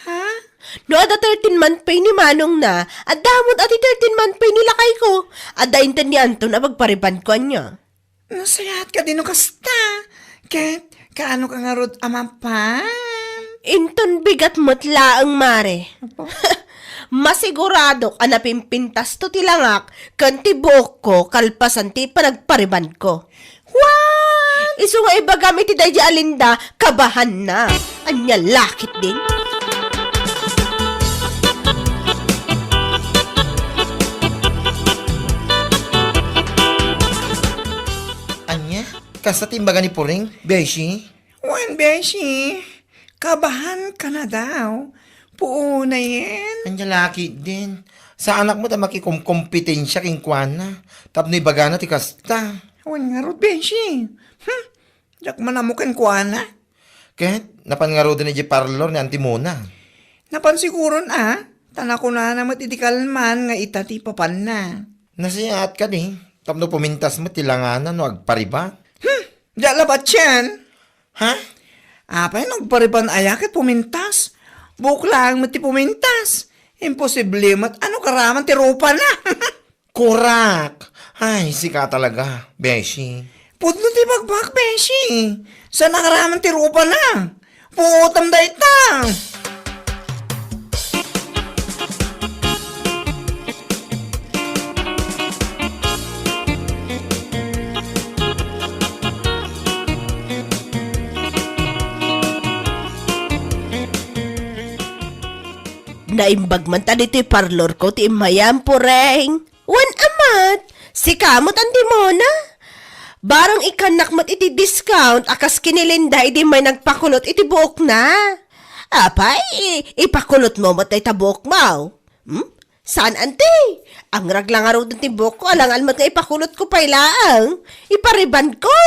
Ha? No adda thirteen month pay ni manongna, adda met ti thirteen month pay ni lakayko. Adda inted ni Anton a pagparibandko ania. Nasayaat kadi no kasta. Ket, kaano ka ngarud a mapan? Inton bigat met laeng, mare. Apo? Masiguradok a napimpintasto ti langak ken ti buokko kalpasan ti panagparibandko. What? Isu nga ibagam iti daydi a Linda, kabahanna. Ania la ketdin? Ania? Kasta ti imbaga ni Puring, beshi? Wen, beshi. Kabahan ka na daw. Puonayen. Ania la ketdin. Saanak met a makikomkompetensia kenkuana. Tapno ibagana ti kasta. Wen ngarud, beshi. Hmm. Diak man ammo kenkuana. Ket, napan ngaruden idiay parlor ni Auntie Mona? Napan siguron a. Ta nakunana met iti kalman nga ita ti ipapanna. Nasayaat kadi. Tapno pumintas met ti langana no agpariban. Hmm. Diak labat sian. Ha? Apay, nagpariban aya ket pumintas? Buok laeng met ti pumintas. Imposible met. Ano karaman ti rupana? Kurak! Ay, sika talaga, beshi. Pudno ti bagbak, beshi. Saan a karaman ti rupana? Puotam dayta! Naimbag man ta ditoy parlor ko ti immayam, Pureng. Wen a met, sika met, Auntie Mona. Barang ikkannak met iti discount a kas kinilinda idi may nagpakulot iti buokna. Apay, ipakulotmo met dayta buokmo? Hmm? Saan, Auntie? Angrag la ngaruden ti buokko, alangan met nga ipakulotko pay laeng. Iparibanko.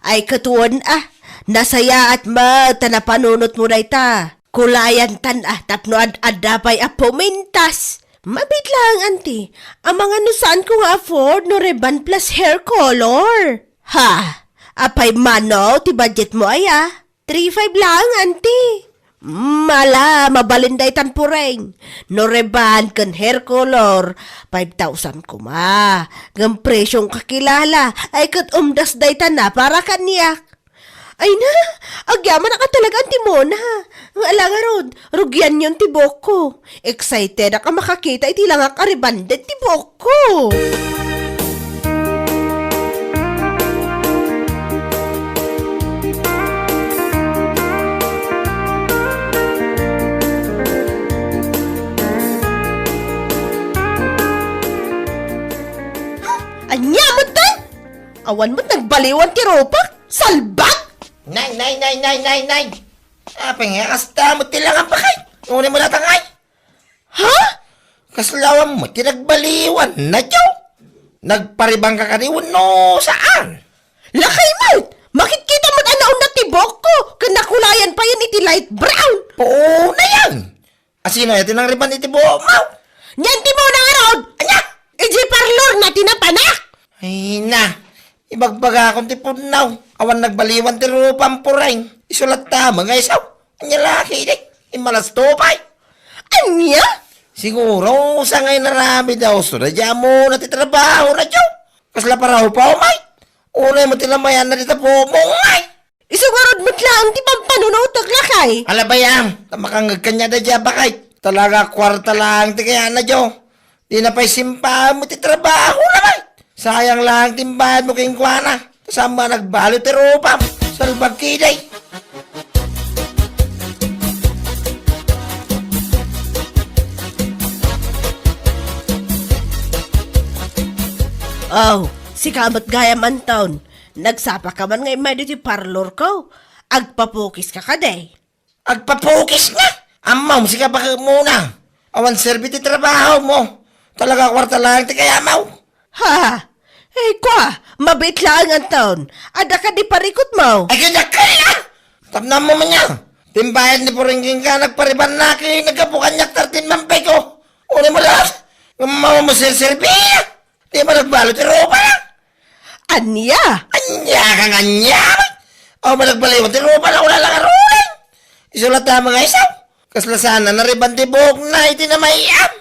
Ay, ket wen a, nasayaat met ta napanunotmo dayta. Kulayantan a tapno ad-adda pay a pumintas. Mabiit laeng, Auntie. Amangan no saanko nga afford no rebond plus hair color. Ha? Apay mano ti budgetmo aya? Three five laeng, Auntie. Mala, mabalin daytan, Pureng. No rebond ken hair color, five thousand koma. Ngem presyong kakilala, ay ket umdas dayta na para kaniak. Ay na, agyamanak a talaga, Auntie Mona. Nga ala ngarud, rugianyon ti buokko. Excitedak a makakita iti langak a rebonded ti buokko. Ania met, Day? Awan met nagbaliwan ti rupak? Salbag! Nay, nay, nay, nay, nay, nay! Apay nga kasta met ti langak, Pureng? Unay mo natangay? Ha? Kasla awan met ti nagbaliwan, Nadyo? Nagparibangka kadi wenno saan? Lakay met! Makitkita met a naunat ti buokko, ken nakulayan payen iti light brown. Puonayan! Asino aya ti nangrebond iti buokmo? Ni Auntie Mona ngarud! Ania? Idiay parlorna ti napanak! Ay na, ibagbagakon ti pudno. Awan nagbaliwan ti rupam, Pureng. Isu latta met nga isu. Ania la ketdi? Immalas to pay. Ania? Siguro, sa nga inaramid a usto daydiay a Mona ti trabahona, Nadyo. Kasla parahupaw met. Unay met ti namayanna dita buokmo, ngay. Isu ngarud met laeng ti pampanunotek, lakay. Ala, bay-am, ta makangngeg kaniada daydiay a baket. Talaga, kuarta laeng ti kayatna, Nadyo. Dina pay simpaen met ti trabahona, bay. Sayang laeng ti imbayadmo kenkuana. Ta saan met a nagbalut ti rupam. Salbag ketdi. Oh, sika met gayam, Anton. Nagsapaka man nga immay ditoy parlorko. Agpapukiska kadi? Agpapukis nga! Ammom, sika, baket Mona. Awan serbi ti trabahomo. Talaga, kuarta laeng ti kayatmo. Ha? Ay, kua, mabiit laeng, Anton. Adda kadi parikutmo? Ay, kaya kaya! Tapno ammom ania? Ti imbayad ni Pureng kenka, nagparibandna ket naggapu kaniak thirteen month pay ko. Unay mo laeng, nga maserserbi. Di man nagbalut ti rupana. Ania? Ania kang ania? Awan man nagbaliwan ti rupana, wala lang aruling. Isu latta met nga isu. Kasla saan a narebond ti buokna iti namayam.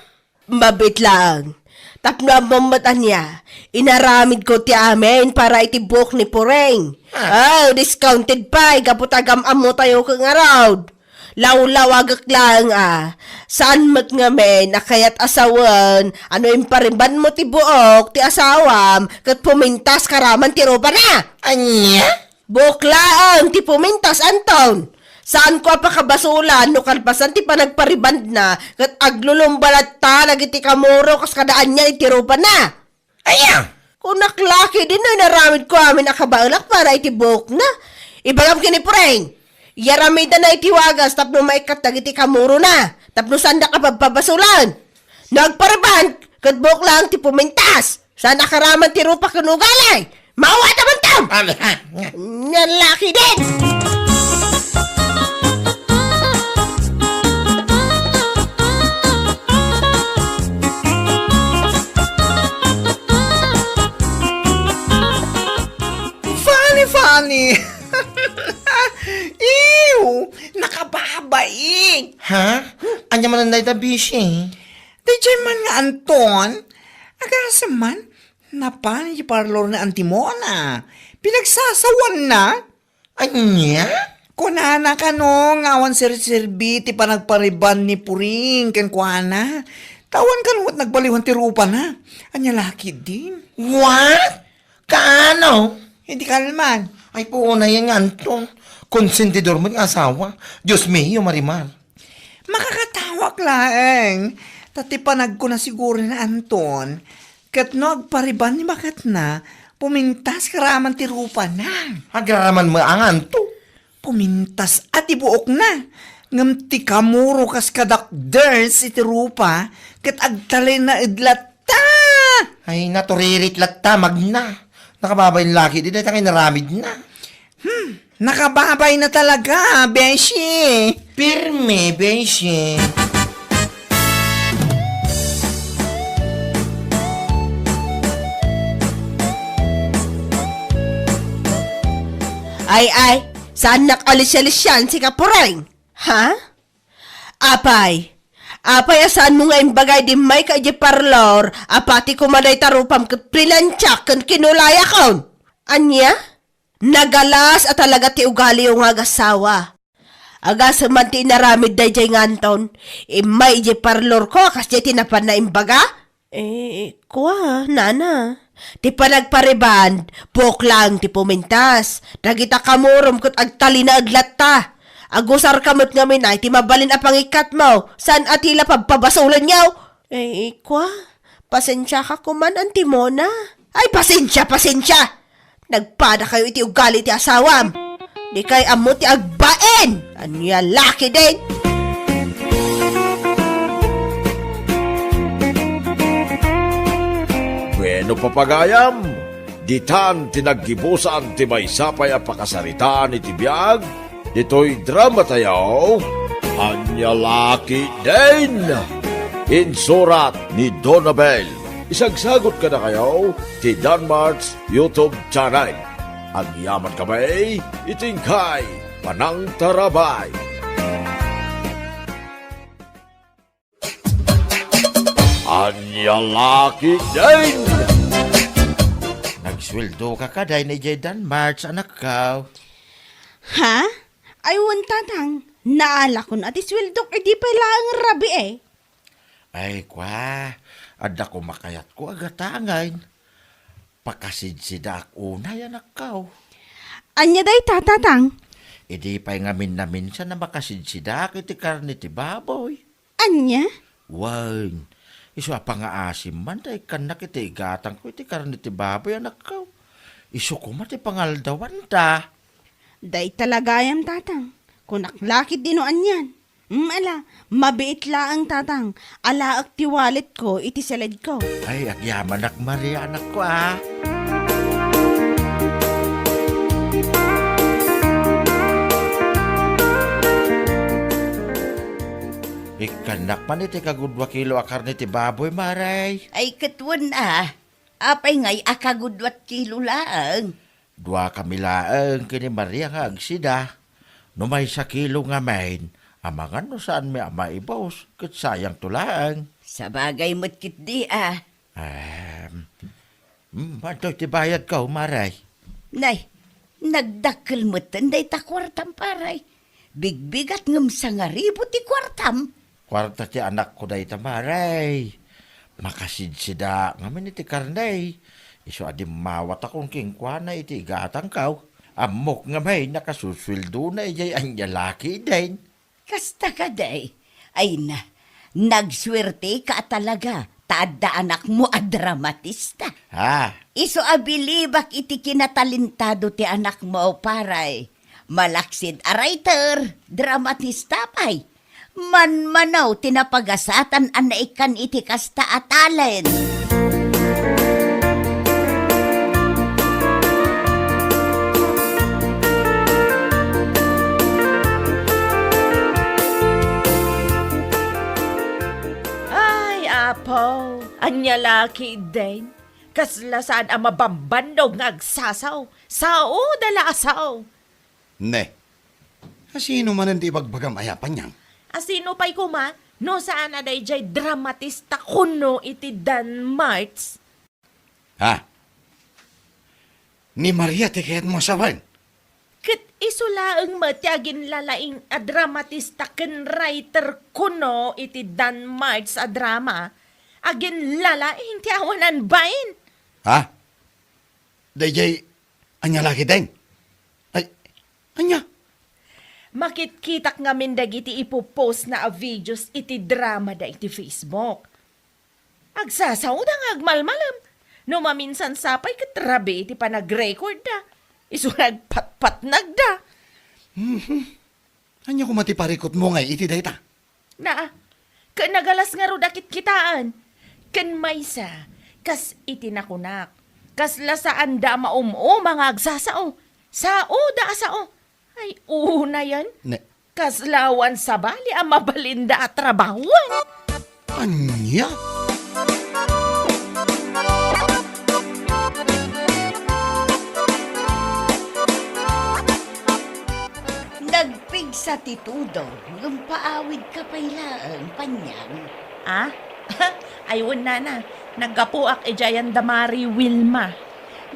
Mabiit laeng. Tapno ammom met ania, inaramidko ti amin para iti buok ni Pureng. Ah. Oh, discounted pay, gapu ta agam-ammotayo ket ngarud. Lawlawagek laeng a, saan met ngamin a kayat a sawen a no imparebondmo ti buok ti asawam ket pumintas karaman ti rupana. Ania? Buok laeng ti pumintas, Anton. Saanko a pakabasolan no kalpasan ti panagparebondna ket aglulumba latta dagiti kamuro kas kada ania iti rupana. Aya? Kunak la ketdi no inaramidko amin a kabaelak para iti buokna. Ibagam ken ni Pureng, iyaramidanna iti wagas tapno maikkat dagiti kamurona, tapno saandak a pabpabasolan. No agparebond, ket buok laeng ti pumintas. Saan a karaman ti rupa ken ugali. Mawat a bantam! Amen. Nga laki din! Funny, funny! Ew! Nakababain! Ha? Anya man dayta, Bishi? Daydiay man nga Anton, agasem man, napan iti parlor ni Auntie Mona. Pinagsasawanna. Ania? Kunana kano nga awan serserbi ti panagparebond ni Puring kenkuana. Ta awan kano met nagbaliwan ti rupana. Ania la ketdin? What? Kaano? Idi kalman. Ay, puonayan nga Anton. Konsentidor met nga asawa. Dios mio, Marimar. Makakatawa Appak laeng, ta ti panagkuna siguro ni Anton, ket no agpariban ni baketna, pumintas karaman ti rupana. Agraraman met nganto? Pumintas a ti buokna, ngem ti kamuro kas kadakders iti rupa, ket agtalinaed latta. Ay, naturirit latta, magna. Nakababay laki, di dayta nga inaramidna. Hmm, nakababayna talaga, beshi. Pirme, beshi. Ay, ay, saannak alis-alisian, sika Pureng? Ha? Apay, apay a saanmo nga imbagay idi immayka idiay parlor a pati koma dayta rupam ket plinansiak ken kinulayakon? Ania? Nagalas a talaga ti ugaliyo nga agasawa. Agasem man ti inaramid daydiay nga Anton, immay idiay parlorko a kasdiay ti napanna imbaga? Eh, kua, nana. Ti panagpariban, buok laeng ti pumintas. Dagita kamurom ket agtalinaed latta. Agusarka met ngamin a iti mabalin a pangikkatmo, saan a ti la pabpabasolenyo. Eh, kua, pasensiaka koman, Anti Mona. Ay, pasensia, pasensia! Nagpadakayo iti ugali ti asawam. Dikay ammo ti agbain. Ania laki din? Bueno, papagayam, ditan ti naggibusan ti maysa pay a pakasaritaan iti biag ditoy dramatayo, Ania Laki Din. Insurat ni Donabel. Isagsagot kadakayo ti Danmart's YouTube channel. Agyaman kami iti inkay panangtarabay. Ania Laki Din. Nagsueldo ka kadi idiay Danmart's, anakko? Ha? Ay, wen, tatang. Naalakon a ti sueldok idi pay laeng rabii. Ay, kua, adda koma kayatko a gatangen. Pakasidsidaak unay, anakko. Ania dayta, tatang? Idi pay ngamin-naminsan a makasidsidaak iti karne ti baboy. Ania? Wen, isu a pangaasim man ta ikkannak iti igatangko iti karne ti baboy, anakko. Isu koma ti pangaldawanta. Dayta la gayam, tatang. Kunak la ketdi no anian. Mm, ala, mabiit laeng, tatang. Alaek ti walletko iti saledko. Ay, agyamanak, Maria, anakko, a. Ikkannak man iti kagudua kilo a karne ti baboy, Maria. Ay, ket wen a. Apay ngay a kagudua kilo laeng? Duakami laeng ken ni Maria nga agsida. No maysa kilo ngamin, amangan no saanmi a maibus, ket sayangto laeng. Sabagay met ketdi a. Em, mm, adtoy ti bayadko, Maria. Nay, nagdakkel metten dayta kuartam, Pare. Bigbigat ngem sangaribu ti kuartam. Kuarta ti anakko dayta, Maria. Makasidsidaak ngamin iti karne. Isu a dimmawatakon kenkuana iti igatangko. Ammok ngamin a kasusueldona idiay Ania Laki Din. Kasta kadi? Ay na, nagsuerteka a talaga ta adda anakmo a dramatista. Ha? Isu a bilibak iti kinatalentado ti anakmo, Pare. Malaksid a writer, dramatista pay. Manmanaw ti napagasatan a naikkan iti kasta a talent. Ay, Apo, ania la ketdin? Kasla saan a mabambannog nga agsasaw. Sao da la a sao. Ne, asino manen ti ibagbagam aya, Panyang? Asino pay koma no saan a daydiay dramatista kuno iti Danmart's? Ha? Ni Maria ti kayatmo a sawen? Ket isu laeng met ti aginlalaing a dramatista ken writer kuno iti Danmart's a drama. Aginlalaing ti awanan bain. Ha? Daydiay, ania la ketdin? Ay, ania? Makitkitak ngamin dagiti ipopost na a videos iti drama da iti Facebook. Agsasaoda nga agmalmalem. No maminsan sapay ket rabii ti panagrecord da. Isu nga agpatpatnag da. Mhm. Ania koma ti parikutmo nga iti dayta? Naa, ket nagalas ngarud a kitkitaen. Ken maysa, kas iti nakunak, kasla saanda a maum-uma nga agsasao. Saoda a sao. Ay, unayen. Ne. Kasla awan sabali a mabalinda a trabahuan. Ania? Nagpigsa ti tudong, ngem paawidka pay laeng, Panyang. Ah? Ay, wen, nana. Naggapuak idiay ayan da Mari Wilma.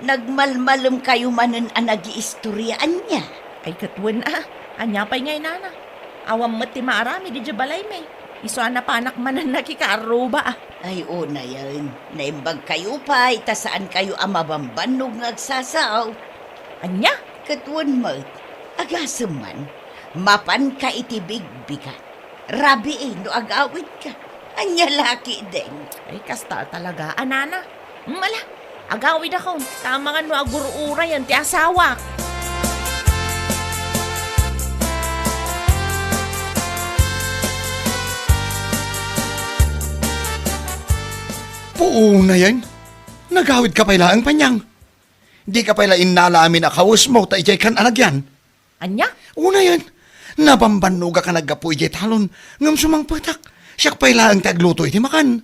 Nagmalmalemkayo manen a nagiistoria, ania? Ay, ket wen, ah. Ania pay ngay, nana? Awan met ti maaramid idiay balaymi. Isu a napanak manen nakikaarruba, ah. Ay, unayen. Naimbagkayo pay, ta saankayo a mabambannog nga agsasao. Ania? Ket wen met, agasem man, mapanka iti bigbigat. Rabii no agawidka. Ania la ketdin? Ay, kasta talaga, a nana. Mala, agawidakon, ta amangan no agur-urayen ti asawak. Puunayen, nagawidka pay laeng, Panyang. Dika pay la innala amin a kawesmo ta idiay kan a nagyan. Ania? Unayen, nabambannogak a naggapu idiay talon, ngem sumangpetak. Siak pay laeng ti agluto iti makan.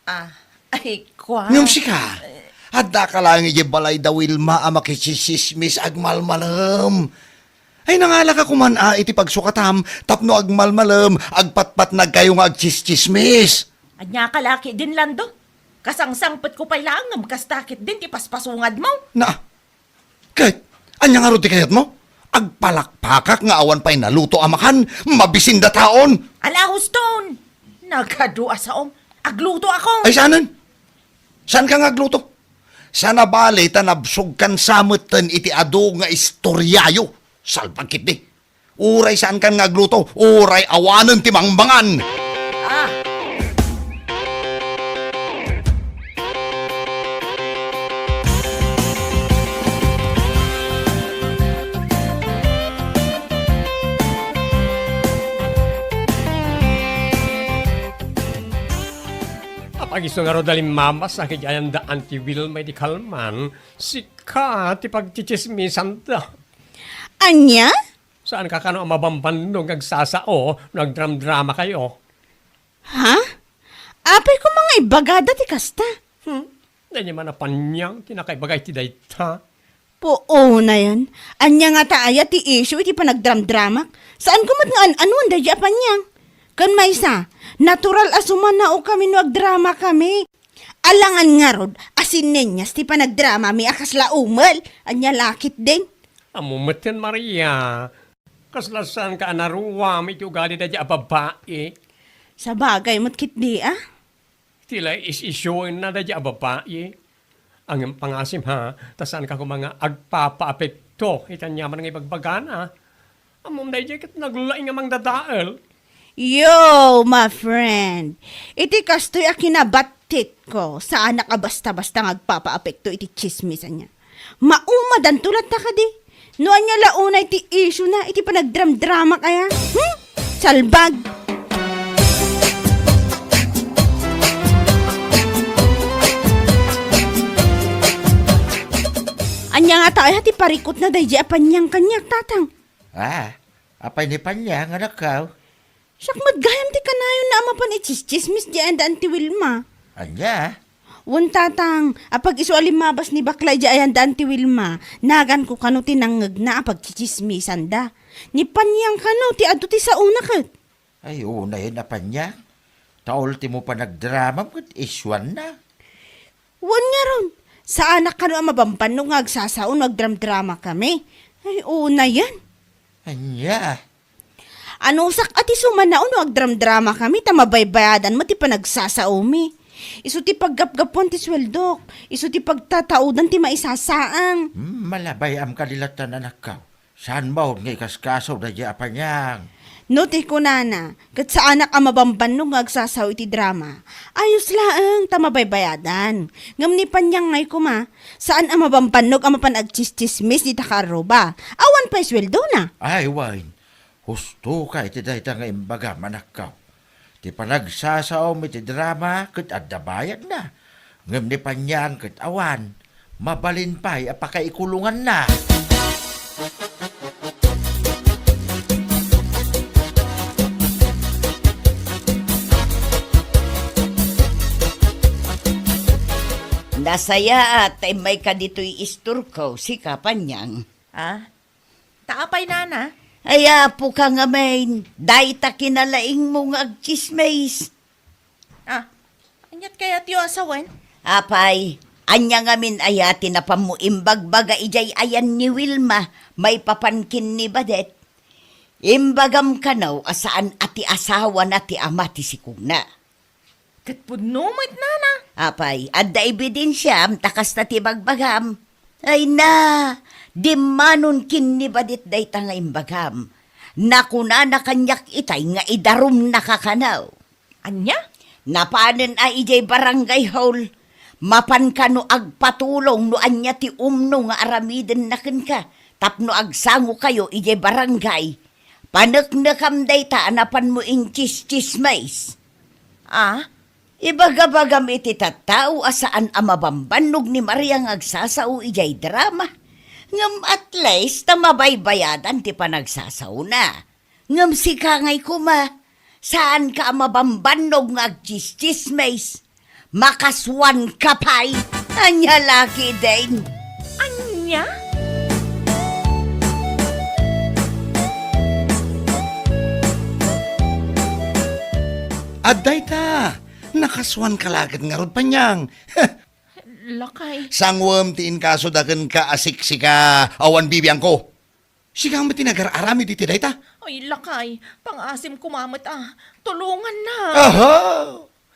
Ah, ay, kua. Ngem sika, addaka laeng idiay balay da Wilma a makisisismis agmalmalem. Ay, nangalaka koman a iti pagsukatam tapno agmalmalem, agpatpatnagkayo nga agtsistsismis. Ania ka la ketdin, Lando? Kasangsangpetko pay laeng ngem kasta ketdin ti paspasungad mo. Na, Ket, ania ngarud ti kayatmo? Agpalakpakak nga awan pay naluto a makan, mabisin dataon! Ala, huston! Nagadu a saom. Agluto ako! Ay, saanen? Saanka nga agluto? Saan a bale ta nabsogkan sa metten iti adu nga istoriayo. Salbag ketdi. Uray saankan nga agluto, uray awanen ti mangmangan. Ah. Apag isu ngarud a limmabas a kiti ayan da Auntie Wilma iti kalman, sika ti pagtsitsismisanda. Ania? Saanka kano a mabambannog nga agsasao no agdramdramakayo? Ha? Apay koma nga ibagada ti kasta? Hmm? Daydi man a Panyang ti nakaibaga iti dayta. Puonayen. Ania ngata aya ti issue iti panagdramdramak? Saanko met nga an-anuan daydi a Panyang. Ken maysa, natural a sumanaokami no agdramakami. Alangan ngarud a sinenyas ti panagdramami a kasla umel. Ania la ketdin? Ammo metten, Maria. Kasla saanka a naruam iti ugali daydi a babai. Sabagay met ketdi, a? Ti la is-isuenna daydi a babai. Ngem pangasim, ha, ta saanka koma nga agpapaapekto iti aniaman nga ibagbagana. Ammom daydi ket naglaing a mangdadael. Yo, my friend, iti kastoy a kinabattitko, saanak a basta-basta nga agpapaapekto iti tsismis ania. Maumadanto latta kadi? No ania la unay ti issue na iti panagdramdramak aya? Hmm? Salbag! Ania ngata aya ti parikutna daydi a Panyang kaniak, tatang? Ah, apay ni Panyang, anakkaw? Siak met gayam ti kanayonna a mapan itsistsismis di ayan da Auntie Wilma. Ania? Wen, tatang, apag isu a limmabas ni bakla idiay ayan da Auntie Wilma, naganko kano ti nangngegna a pagtsitsismisanda. Ni Panyang kano ti adu ti saona ket. Ay, unayen a Panyang. Ta ultimo panagdramam ket isuanna. Wen ngarud, saanak kano a mabambannog nga agsasao no agdramdramakami. Ay, unayen. Ania? Anusak a ti sumanaon no agdramdramakami ta mabaybayadan met ti panagsasaomi. Isu ti paggapgapuan ti sueldok, isu ti pagtataudan ti maisasaang. Hmm, malabay-am kadi latta, anakkaw. Saan manen nga ikaskaso daydiay a Panyang? No ti kunana, ket saanak a mabambannog nga agsasao iti drama. Ayos laeng ta mabaybayadan. Ngem ni Panyang ngay koma, saan a mabambannog a mapan agtsistsismis dita kaarruba. Awan pay sueldona. Ay, wen. Husto ka iti dayta nga imbagam, anakko. Ti panagsasaom iti drama ket adda bayadna. Ngem ni Panyang ket awan, mabalin pay a pakaikulonganna. Nasayaat ta immayka ditoy istorko, sika, Panyang. Ah? Ta apay, nana? Ay, apoka ngamin, dayta kinalaingmo nga agtsismis. Ah, aniat kayatyo a sawen? Apay, ania ngamin aya ti napanmo imbagbaga idiay ayan ni Wilma maipapan ken ni Badet? Imbagam kano a saan a ti asawana ti ama ti sikogna. Ket pudno met, nana. Apay, adda ebidensiam ta kasta ti bagbagam. Ay na, dimmanon ken ni Badet dayta nga imbagam. Nakunana kaniak itay nga idarumnaka kano. Ania? Napanen a idiay barangay hall. Mapan kano agpatulong no ania ti umno nga aramidenna kenka tapno agsangokayo idiay barangay. Paneknekam dayta a napanmo intsistsismis. Ah? Ibagabagam iti tattao a saan a mabambannog ni Maria nga agsasao idiay drama. Ngem at least ta mabaybayadan ti panagsasaona. Ngem sika ngay koma, saanka a mabambannog nga agtsistsismis. Makasuanka pay. Ania la ketdin? Ania? Adda ita. Nakasuanka la ket ngarud, Panyang. Lakay. Sanguem ti inkasoda kenka a siksika awan bibiangko. Sika met ti nagar-aramid iti dayta? Ay, lakay, pangaasim koma met a. Tulongannak. Aha!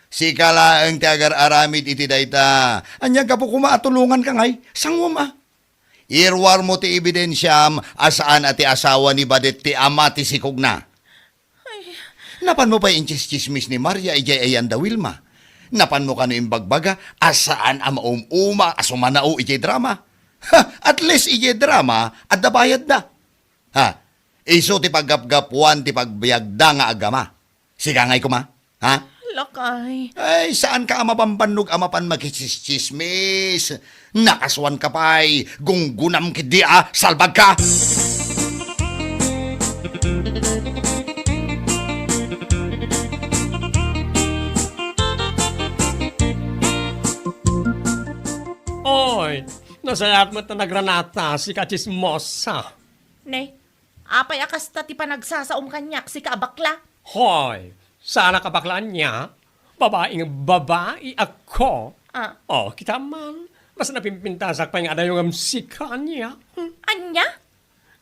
Sika laeng ti agar-aramid iti dayta. Ania gapu koma a tulonganka ngay? Sanguem a. Iruarmo ti ebidensiam a saan a ti asawa ni Badet ti ama ti sikogna. Ay. Napanmo pay intsistsismis ni Maria idiay ayan da Wilma? Napanmo kano imbagbaga a saan a maum-uma a sumanao idiay drama? Ha, at least idiay drama, adda bayadda. Ha, isu ti paggapgapuan ti pagbiagda nga agama. Sika ngay koma? Ha? Lakay. Ay, saanka a mabambannog a mapan makitsismis. Nakasuanka pay, gunggonam ketdi a salbagka. Oy, nasayaat met a nagranata, sika a tsismosa. Ne, apay a kasta ti panagsasaom kaniak, sika a bakla? Hoy, saanak a bakla ania? Babai nga babai ako. Ah. Oh, kita man, mas napimpintasak pay nga adayo ngem sika ania. Hmm. Ania?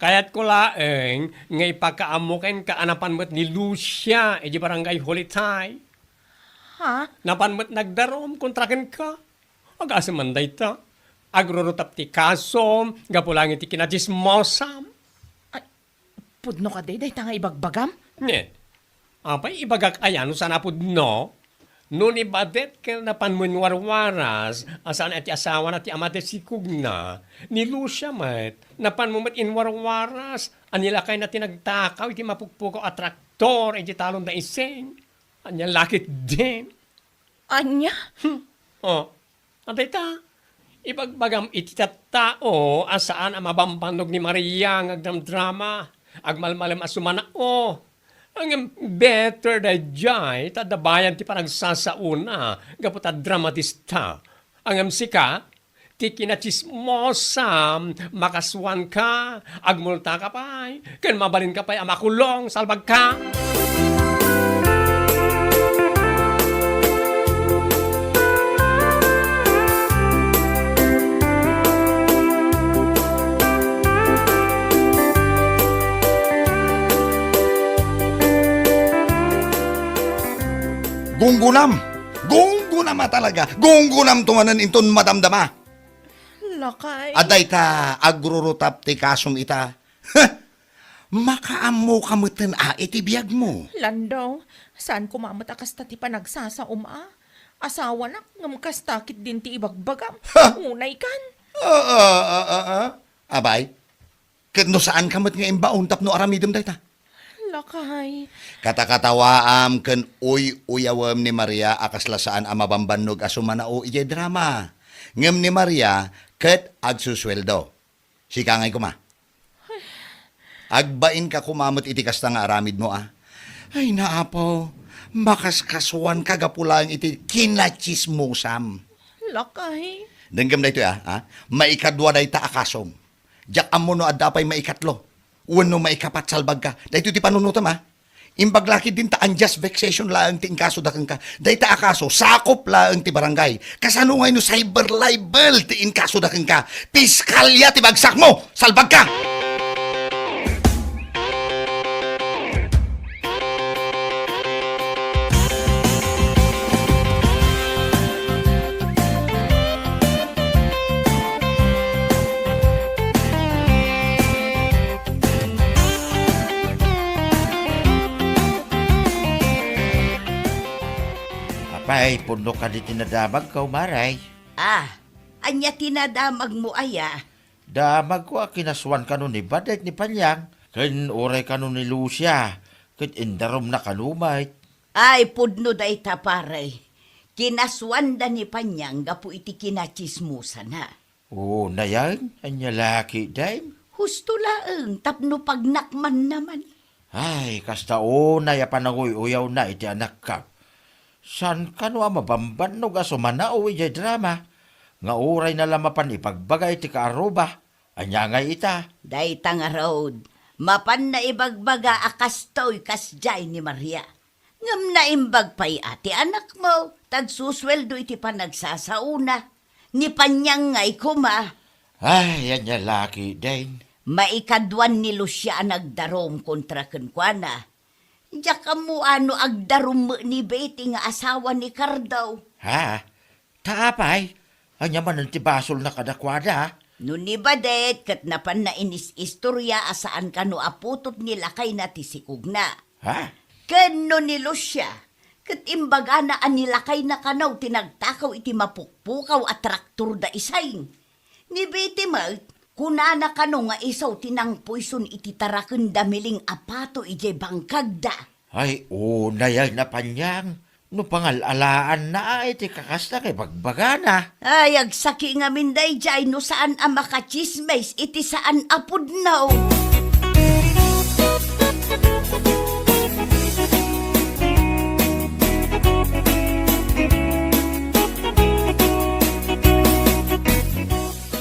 Kayatko laeng nga ipakaammo kenka a napan met ni Lucia idiay barangay hall itay. Ha? Napan met nagdarum kontra kenka. Agasem man dayta. Agrurutap ti kasom gapu laeng iti kinatsismosam. Ay, pudno kadi dayta nga ibagbagam? Ne. Apay ibagak aya no saan a pudno? No ni Badet ket napan mo inwarwaras a saan a ti asawana ti ama ti sikogna, ni Lucia met, napan mo met inwarwaras a ni lakayna ti nagtakaw iti mapukpukaw a traktor iti talon da Ising. Ania la ketdin? Ania? Hmm. Oh. Adda ita, ibagbagam iti tattao a saan a mabambannog ni Maria nga agdramdrama, agmalmalem a sumanao. Ngem better daydiay ta adda bayad ti panagsasaona gapu ta dramatista. Ngem sika, ti kinatsismosam, makasuanka, agmultaka pay, ken mabalinka pay a makulong, salbagka! Gunggonam! Gunggonam a talaga! Gunggonamto manen inton madamdama! Lakay. Adda ita, agrurutap ti kasom ita. Makaammoka metten a iti biagmo. Lando, saan koma met a kasta ti panagsasaom a? Asawanak ngem kasta ketdin ti ibagbagam. Ha! Unaykan. Ah, ah, ah, ah, ah. Abay, ket no saanka met nga imbaon tapno aramidem dayta? Lakay. Katakatawaam ken uy-uyawem ni Maria a kasla saan a mabambannog a sumanao idiay drama. Ngem ni Maria ket agsusueldo. Sika ngay koma. Agbainka koma met iti kasta nga aramidmo a. Ay, naapo, makaskasuanka gapu laeng iti kinatsismosam. Lakay. Denggem daytoy a, a? Maikadua dayta a kasom. Diak ammo no adda pay maikatlo wenno maikapat, salbagka. Daytoy ti panunotam a. Imbag la ketdin ta unjust vexation laeng ti inkasuda kenka. Dayta a kaso, sakop laeng ti barangay. Kasano ngay no cyber libel ti inkasuda kenka? Piskalya ti bagsakmo! Salbagka! Apay, pudno kadi ti nadamagko, Maray? Ah, ania ti nadamagmo aya? Damagko a kinasuan kano ni Badet ni Panyang, ken uray kano ni Lucia, ket indarumna kano met. Ay, pudno dayta, pare. Kinasuanda ni Panyang gapu iti kinatsismosana. O, nayan, ania la ketdin? Husto laeng, tapno pagnakmanna man. Ay, kasta unay a pananguy-uyawna iti anakko. Saan kano a mabambannog a sumanao idiay drama, nga urayna la mapan ibagbaga iti kaaruba. Ania ngay ita? Dayta ngarud, mapanna ibagbaga a kastoy kasdiay ni Maria. Ngem naimbag pay a ti anakmo, ta agsusueldo iti panagsasaona. Ni Panyang ngay koma. Ay, ania la ketdin? Maikaduan ni Lucia a nagdarum kontra kenkuana. Diak ammo a no agdarum met ni Betty nga asawa ni Cardo. Ha? Ta apay, ania manen ti basolna kadakuada? No ni Badet ket napanna inis-istorya a saan kano a putot ni lakayna ti sikogna. Ha? Ken no ni Lucia, ket imbagana a ni lakayna kano ti nagtakaw iti mapukpukaw a traktor da Isay. Ni Betty met, kunana kano nga isu ti nangpoison iti tarakenda miling a pato idiay bangkagda. Ay, unay a, Panyang, no pangal-alaanna a iti kakasta nga ibagbagana. Ay, agsaki ngamin daydiay no saan a makatsismis iti saan a pudno.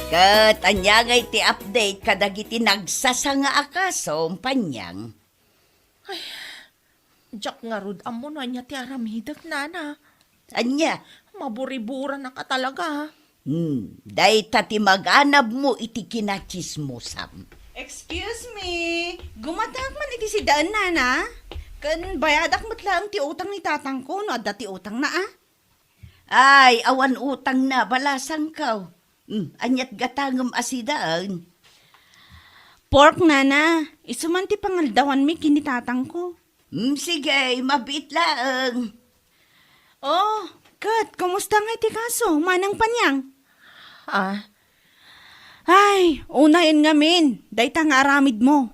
Ket ania ngay ti update kadagiti nagsasanga a kaso, Panyang? Ay, diak ngarud ammo no ania ti aramidek, nana. Ania? Maburiburanaka talaga. Hmm, dayta ti maganabmo iti kinatsismosam. Excuse me, gumatak man iti sidaen, nana? Ken bayadak met laeng ti utang ni tatangko no adda ti utangna, a? Ay, awan utangna, balasangko. Hmm, aniat gatangem a sidaen? Pork, nana. Isu man ti pangaldawanmi ken ni tatangko. Hmm, sige, mabiit laeng. Oh, ket, kumusta ngay ti kaso, Manang Panyang? Ah, Ay, unayen ngamin, dayta nga aramidmo.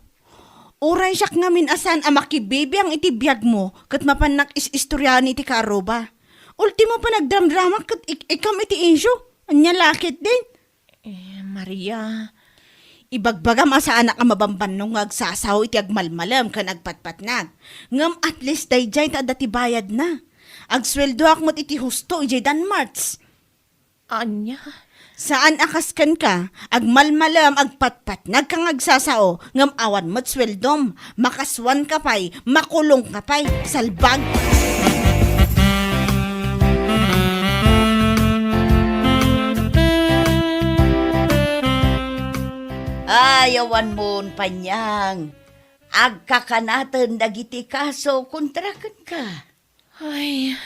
Uray siak ngamin a saan a makibibiang iti biagmo ket mapannak is-istoriaan iti kaaruba. Ultimo, panagdramdramak ket ik-, ikam iti insyo. Ania la ketdin? Eh, Maria, ibagbagam a saanak a mabambannog nga agsasao iti agmalmalem ken agpatpatnag. Ngem at least daydiay ta adda ti bayadna. Agsueldoak met iti husto idiay Danmarts. Ania? Saan a kas kenka, agmalmalem, agpatpatnag ka nga agsasao, ngem awan met sueldom, makasuan ka pay, makulong ka pay, salbag! Ay, awan mon, Panyang. Agkakanaten dagiti kaso kontra kenka. Ay.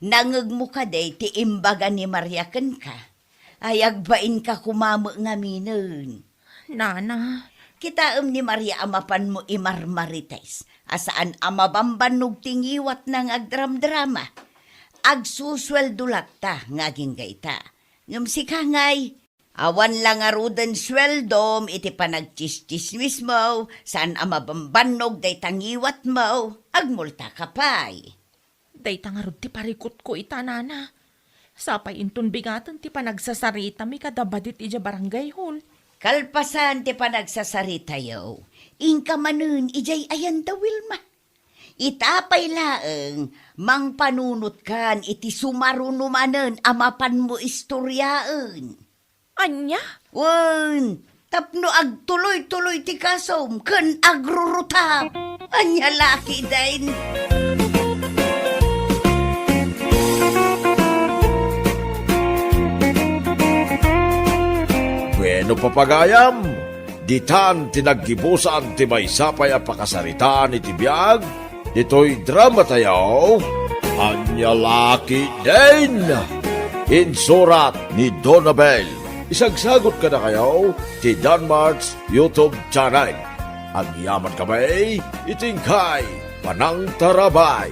Nangngegmo kadi ti imbaga ni Maria kenka? Ay, agbainka koma met ngaminen. Nana, Kitaem ni Maria a mapanmo imarmarites, a saan a mabambannog ti ngiwatna nga agdramdrama. Agsusueldo latta nga agingga ita. Ngem sika ngay, awan la ngaruden sueldom iti panagtsistsismismo, saan a mabambannog dayta ngiwatmo, agmultaka pay. Dayta ngarud ti parikutko ita, nana. Sapay inton bigaten ti panagsasaritami kada badit idiay barangay hall. Kalpasan ti panagsasaritayo, inka manen idiay ayan da Wilma. Ita pay laeng, mangpanunotkan iti sumaruno manen a mapanmo istoriaen. Ania? Wen, tapno agtuloy-tuloy ti kasom ken agrurutap. Ania la ketdin? Bueno, papagayam, ditan ti naggibusan ti maysa pay a pakasaritaan iti biag ditoy dramatayo, Ania la ketdin? Insurat ni Donabel. Isagsagot kadakayo ti Danmart's YouTube channel. Agyamankami iti inkay panangtarabay.